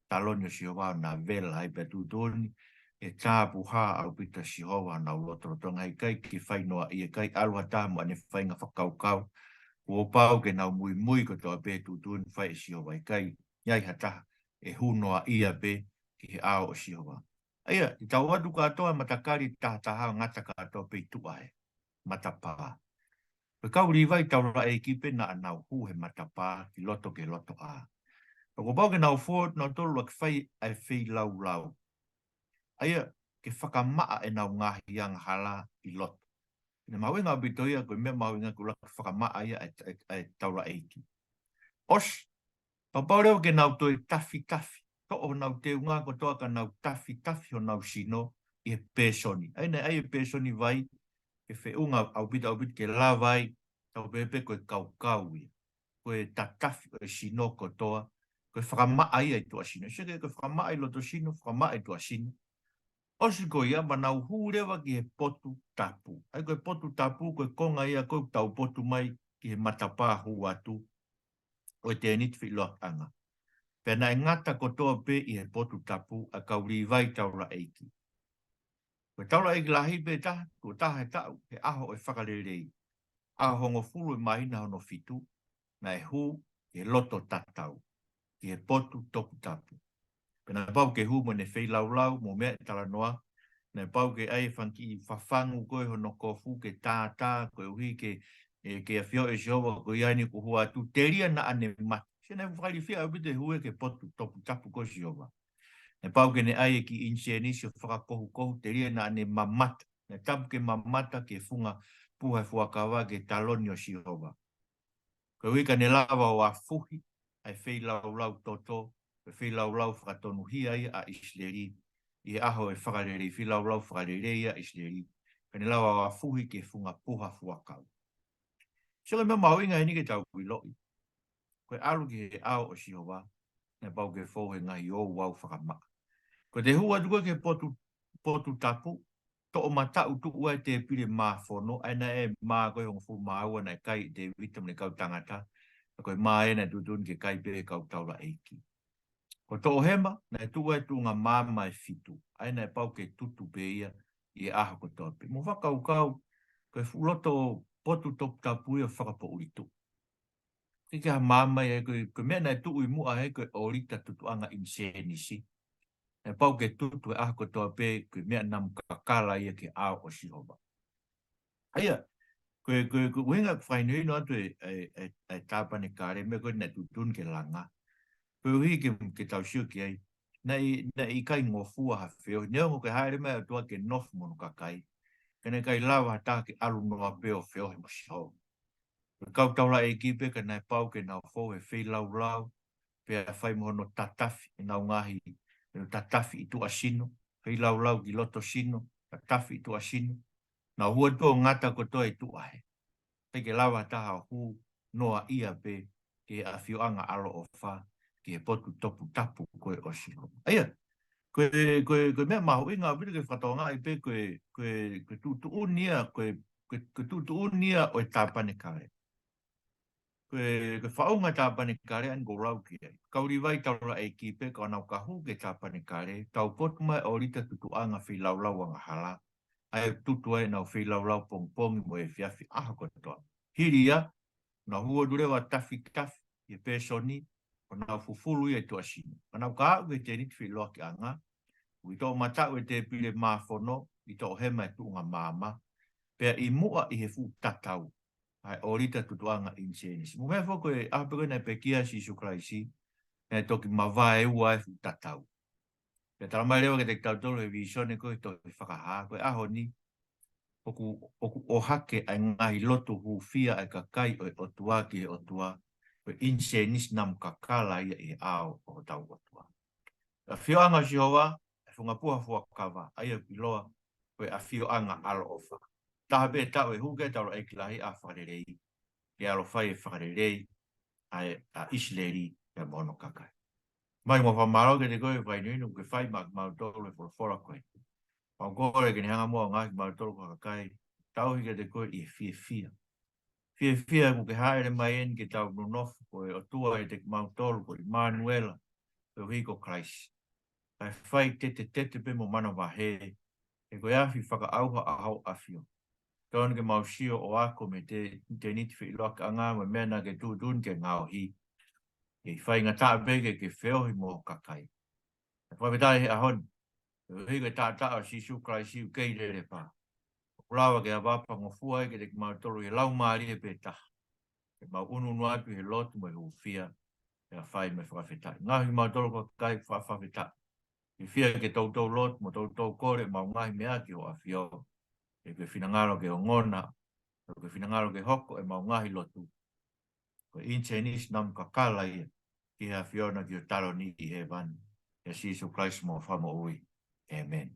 taloni ʻo Sihova ʻo na vela ai pea tuʻutuʻuni. ʻE tāpuhā ʻaupito ʻa Sihova honau lotolotonga, ʻikai ke fai noa ia, ʻikai ʻalu ha taha mo ʻene faʻahinga fakakaukau. Kuo pau ke nau muimui kotoa pē tuʻutuʻuni fai ʻe Sihova, ʻikai ʻi ai ha taha ʻe hū noa ia pē ki he ʻao ʻo Sihova. ʻA ia, ʻi he tau atu kātoa matakali tahataha ʻo ngata kātoa pē ʻi tuʻa hē. Matapā. Ko e kau Līvai taulaʻeiki pē naʻa nau hū he matapā ki loto ki he loto ʻā. Pea kuo pau ke nau fō, nau tolu ʻaki fai ʻa e feilaulau. ʻA ia, ke fakamaʻa ʻenau ngaahi angahala ʻi loto. Naʻe mahuʻinga ʻaupito ia, ko e meʻa mahuʻinga ke ʻuluaki fakamaʻa ia ʻa e, ʻa e, ʻa e taulaʻeiki. ʻOsi, pea pau leva ke nau toe tafitafi. Toʻo honau teunga kotoa ka nau tafitafi honau sino ʻi he pēsoni. ʻA ia naʻe ʻai e pēsoni vai, ke feʻunga ʻaupito ʻaupito ke lava ai, tau pehē pē ko e kaukau ia. Ko e tatafi ʻo e sino kotoa, ko e fakamaʻa ia ʻi tuʻa sino. Sio ki he ko e fakamaʻa ʻi loto sino, fakamaʻa ʻi tuʻa sino. ʻOsi ko ia, pea nau hū leva ki he potu tapu. ʻA ia ko e potu tapu, ko e konga ia ko ē ʻoku tau potu mai ki he matapā hū atu ʻo e tēniti feʻiloakiʻanga. Pea naʻe ngata kotoa pē ʻi he potu tapu ʻa e kau Līvai taulaʻeiki. Ko e taulaʻeiki lahi pē taha, tuʻo taha he taʻu, he ʻaho ʻo e Fakalelei. ʻAho hongofulu ʻo e māhina hono fitu, naʻe hū ki he loto tatau, ki he potu toputapu. Pea naʻe pau ke hū mo ʻene feilaulau, mo e meʻa ʻe talanoa, naʻe pau ke ʻai e fanga kiʻi fafangu ko ē hono kofu ke tātā, koeʻuhi ke, ʻe, ke ʻafioʻi ʻe Sihova ko ia eni kuo hū atu, telia naʻa ne mata. Sio naʻe fakalifia ʻaupito e hū ia ki he potu toputapu ko ē ʻo Sihova. Naʻe pau ke ne ʻai e kiʻi ʻinisēnisi ʻo fakakohukohu, telia naʻa ne mamata. Naʻe tapu ke mamata ki he funga puha fuakava ki he taloni ʻo Sihova. Koeʻuhi ka ne lava ʻo afuhi ʻa e feilaulau toto, ko e feilaulau fakatonuhia ia ʻa ʻIsileli, ʻi he ʻaho ʻo e Fakalelei, feilaulau fakalelei ʻa ʻIsileli, ka ne lava ʻo afuhi ki he funga puha fuakava. Sio ki he meʻa mahuʻinga eni ke tau ʻiloʻi. Ko e ʻalu ki he ʻao ʻo Sihova, naʻe pau ke fou he ngaahi ouau fakamaʻa. Ko e te hū atu ko ē ki he potu, potu tapu, toʻomataʻu tuʻu ai e tēpile māfono, ʻa ia naʻe mā ko ē hongofulu mā ua naʻe kai ʻe Tēvita mo ʻene kau tangata, ka ko e mā ē naʻe tuʻutuʻuni ke kai pē ʻe he kau taulaʻeiki. Ko e toʻohema, naʻe tuʻu ai e tuʻunga maama ʻe fitu, ʻa ia naʻe pau ke tutu pē ia ʻi he ʻaho kotoa pē. Mou fakakaukau, ko e fuʻu loto potu toputapu ia ʻo fakapoʻuli tuʻu. ʻIkai ke ʻi ai ha maama ia, ko e, ko e meʻa naʻe tuʻu ʻi muʻa hē ko e ʻōlita tutuʻanga ʻinisēnisi. Naʻe pau ke tutu he ʻaho kotoa pē, ko e meʻa namu kakala ia ki he ʻao ʻo Sihova. ʻA ia, Ko e, ko e, ko e ʻuhinga ʻeku fakahinohino atu e, e, e, e tāpanekale, meʻa ko ē naʻe tuʻutuʻuni ke langa. Koeʻuhi ke, ke tau sio ki ai. Naʻe, naʻe ʻikai ngofua ha feohi. Neongo ko e hāʻele mai e ʻOtua ke nofo mo hono kakai, ka naʻe ʻikai lava ha taha ke ʻalu noa pē ʻo feohi mo Sihova. Ko e kau taulaʻeiki pē ka naʻe pau ke nau fou he feilaulau, pea fai mo hono tatafi ʻenau ngaahi, ʻenau tatafi ʻi tuʻa sino, feilaulau ki loto sino, tatafi ʻi tuʻa sino. Nau hū atu ʻo ngata kotoa ʻi tuʻa hē. ʻIkai ke lava ha taha ʻo hū noaʻia pē ki he ʻafioʻanga ʻaloʻofa, ki he potu toputapu ko ē ʻo Sihova. ʻA ia, ko e, ko e, ko e meʻa mahuʻinga ʻaupito ke fakatokangaʻi pē ko e, ko e, ko e tuʻutuʻuni ia, ko e, ko e, ko e tuʻutuʻuni ia ʻo e tāpanekale. Ko e, ko e faʻunga tāpanekale ʻeni ʻoku ou lau ki ai. Kau Līvai taulaʻeiki pē ka ʻo nau ka hū ki he tāpanekale, taupotu mai ʻōlita tutuʻanga feilaulau angahala, ʻa ia ʻoku tutu ai ʻenau feilaulau pongipongi mo e efiafi ʻaho kotoa. Hili ia, nau hū atu leva tafitafi ʻi he pēsoni, ʻo nau fufulu ia ʻi tuʻa sino. Ka nau ka aʻu ki he tēniti feʻiloakiʻanga, ʻoku ʻi toʻomataʻu e tēpile māfono, ʻi toʻohema e tuʻunga maama, pea ʻi muʻa ʻi he fuʻu tatau ʻa e ʻōlita tutuʻanga ʻinisēnisi. Mo e meʻa foki ko e ʻaho pē ko ē naʻe pekia ai ʻa Sīsū Kalaisi, naʻe toki mavaeua e fuʻu tatau. Pea talamai leva kiate kitautolu he vīsone ko ē he tohi Fakahā, ko e ʻaho ni, ʻoku, ʻoku ʻohake ʻa e ngaahi lotu hūfia ʻa e kakai ʻo e ʻOtua ki he ʻOtua, ko e ʻinisēnisi namu kakala ia ʻi he ʻao ʻo hotau ʻOtua. ʻAfioʻanga ʻo Sihova, e funga puha fuakava, ʻa ia ʻoku ʻiloa ko e ʻafioʻanga ʻaloʻofa. Taha pē taʻu ʻe hū ki ai e taulaʻeiki lahi ʻa e fakalelei, ke ʻalu ʻo fai e fakalelei ʻa e, ʻa ʻIsileli pea mo hono kakai. Mai mo fakamālō kiate koe he fakahinohino kuo ke fai maʻa kimautolu he folofola ko ē. Mau kole ke ne hanga muʻa ʻo ngaohi kimautolu ko e kakai tauhi kiate koe ʻi he fiefia. Fiefia kuo ke hāʻele mai ʻeni ke tau nonofo ko e ʻOtua ʻiate kimautolu, ko ʻImanuela, koeʻuhi ko Kalaisi. Kae fai tetetete pē mo manavahē, he ko e afi fakaʻauha ʻa hoʻo ʻAfio. Tonu ke mau sio ʻo ako mei he tēniti feʻiloakiʻanga mo e meʻa naʻa ke tuʻutuʻuni ke ngaohi, ke faingataʻa pē ke ke feohi mo ho kakai. Fakafetaʻi he ʻaho ni, koeʻuhi ko e taʻataʻa ʻo Sīsū Kalaisi ʻoku kei lelepā, ʻoku lava ke avaapangofua ai kiate kimautolu ʻi he Laumālie pē taha, ke mau ʻunuʻunu atu ʻi he lotu mo e hūfia, pea fai mo e fakafetaʻi. Ngaohi kimautolu ko e kakai fakafetaʻi. Fiefia ke toutou lotu mo toutou kole ʻemau ngaahi meʻa ki hoʻo ʻAfio, he ko e finangalo ke ongona, he ko e finangalo ke hoko ʻemau ngaahi lotu ko e ʻinisēnisi namu kakala ia ki he ʻAfiona ki ho taloni ʻi hēvani. ʻIa Sīsū Kalaisi homau Fakamoʻui. ʻĒmeni.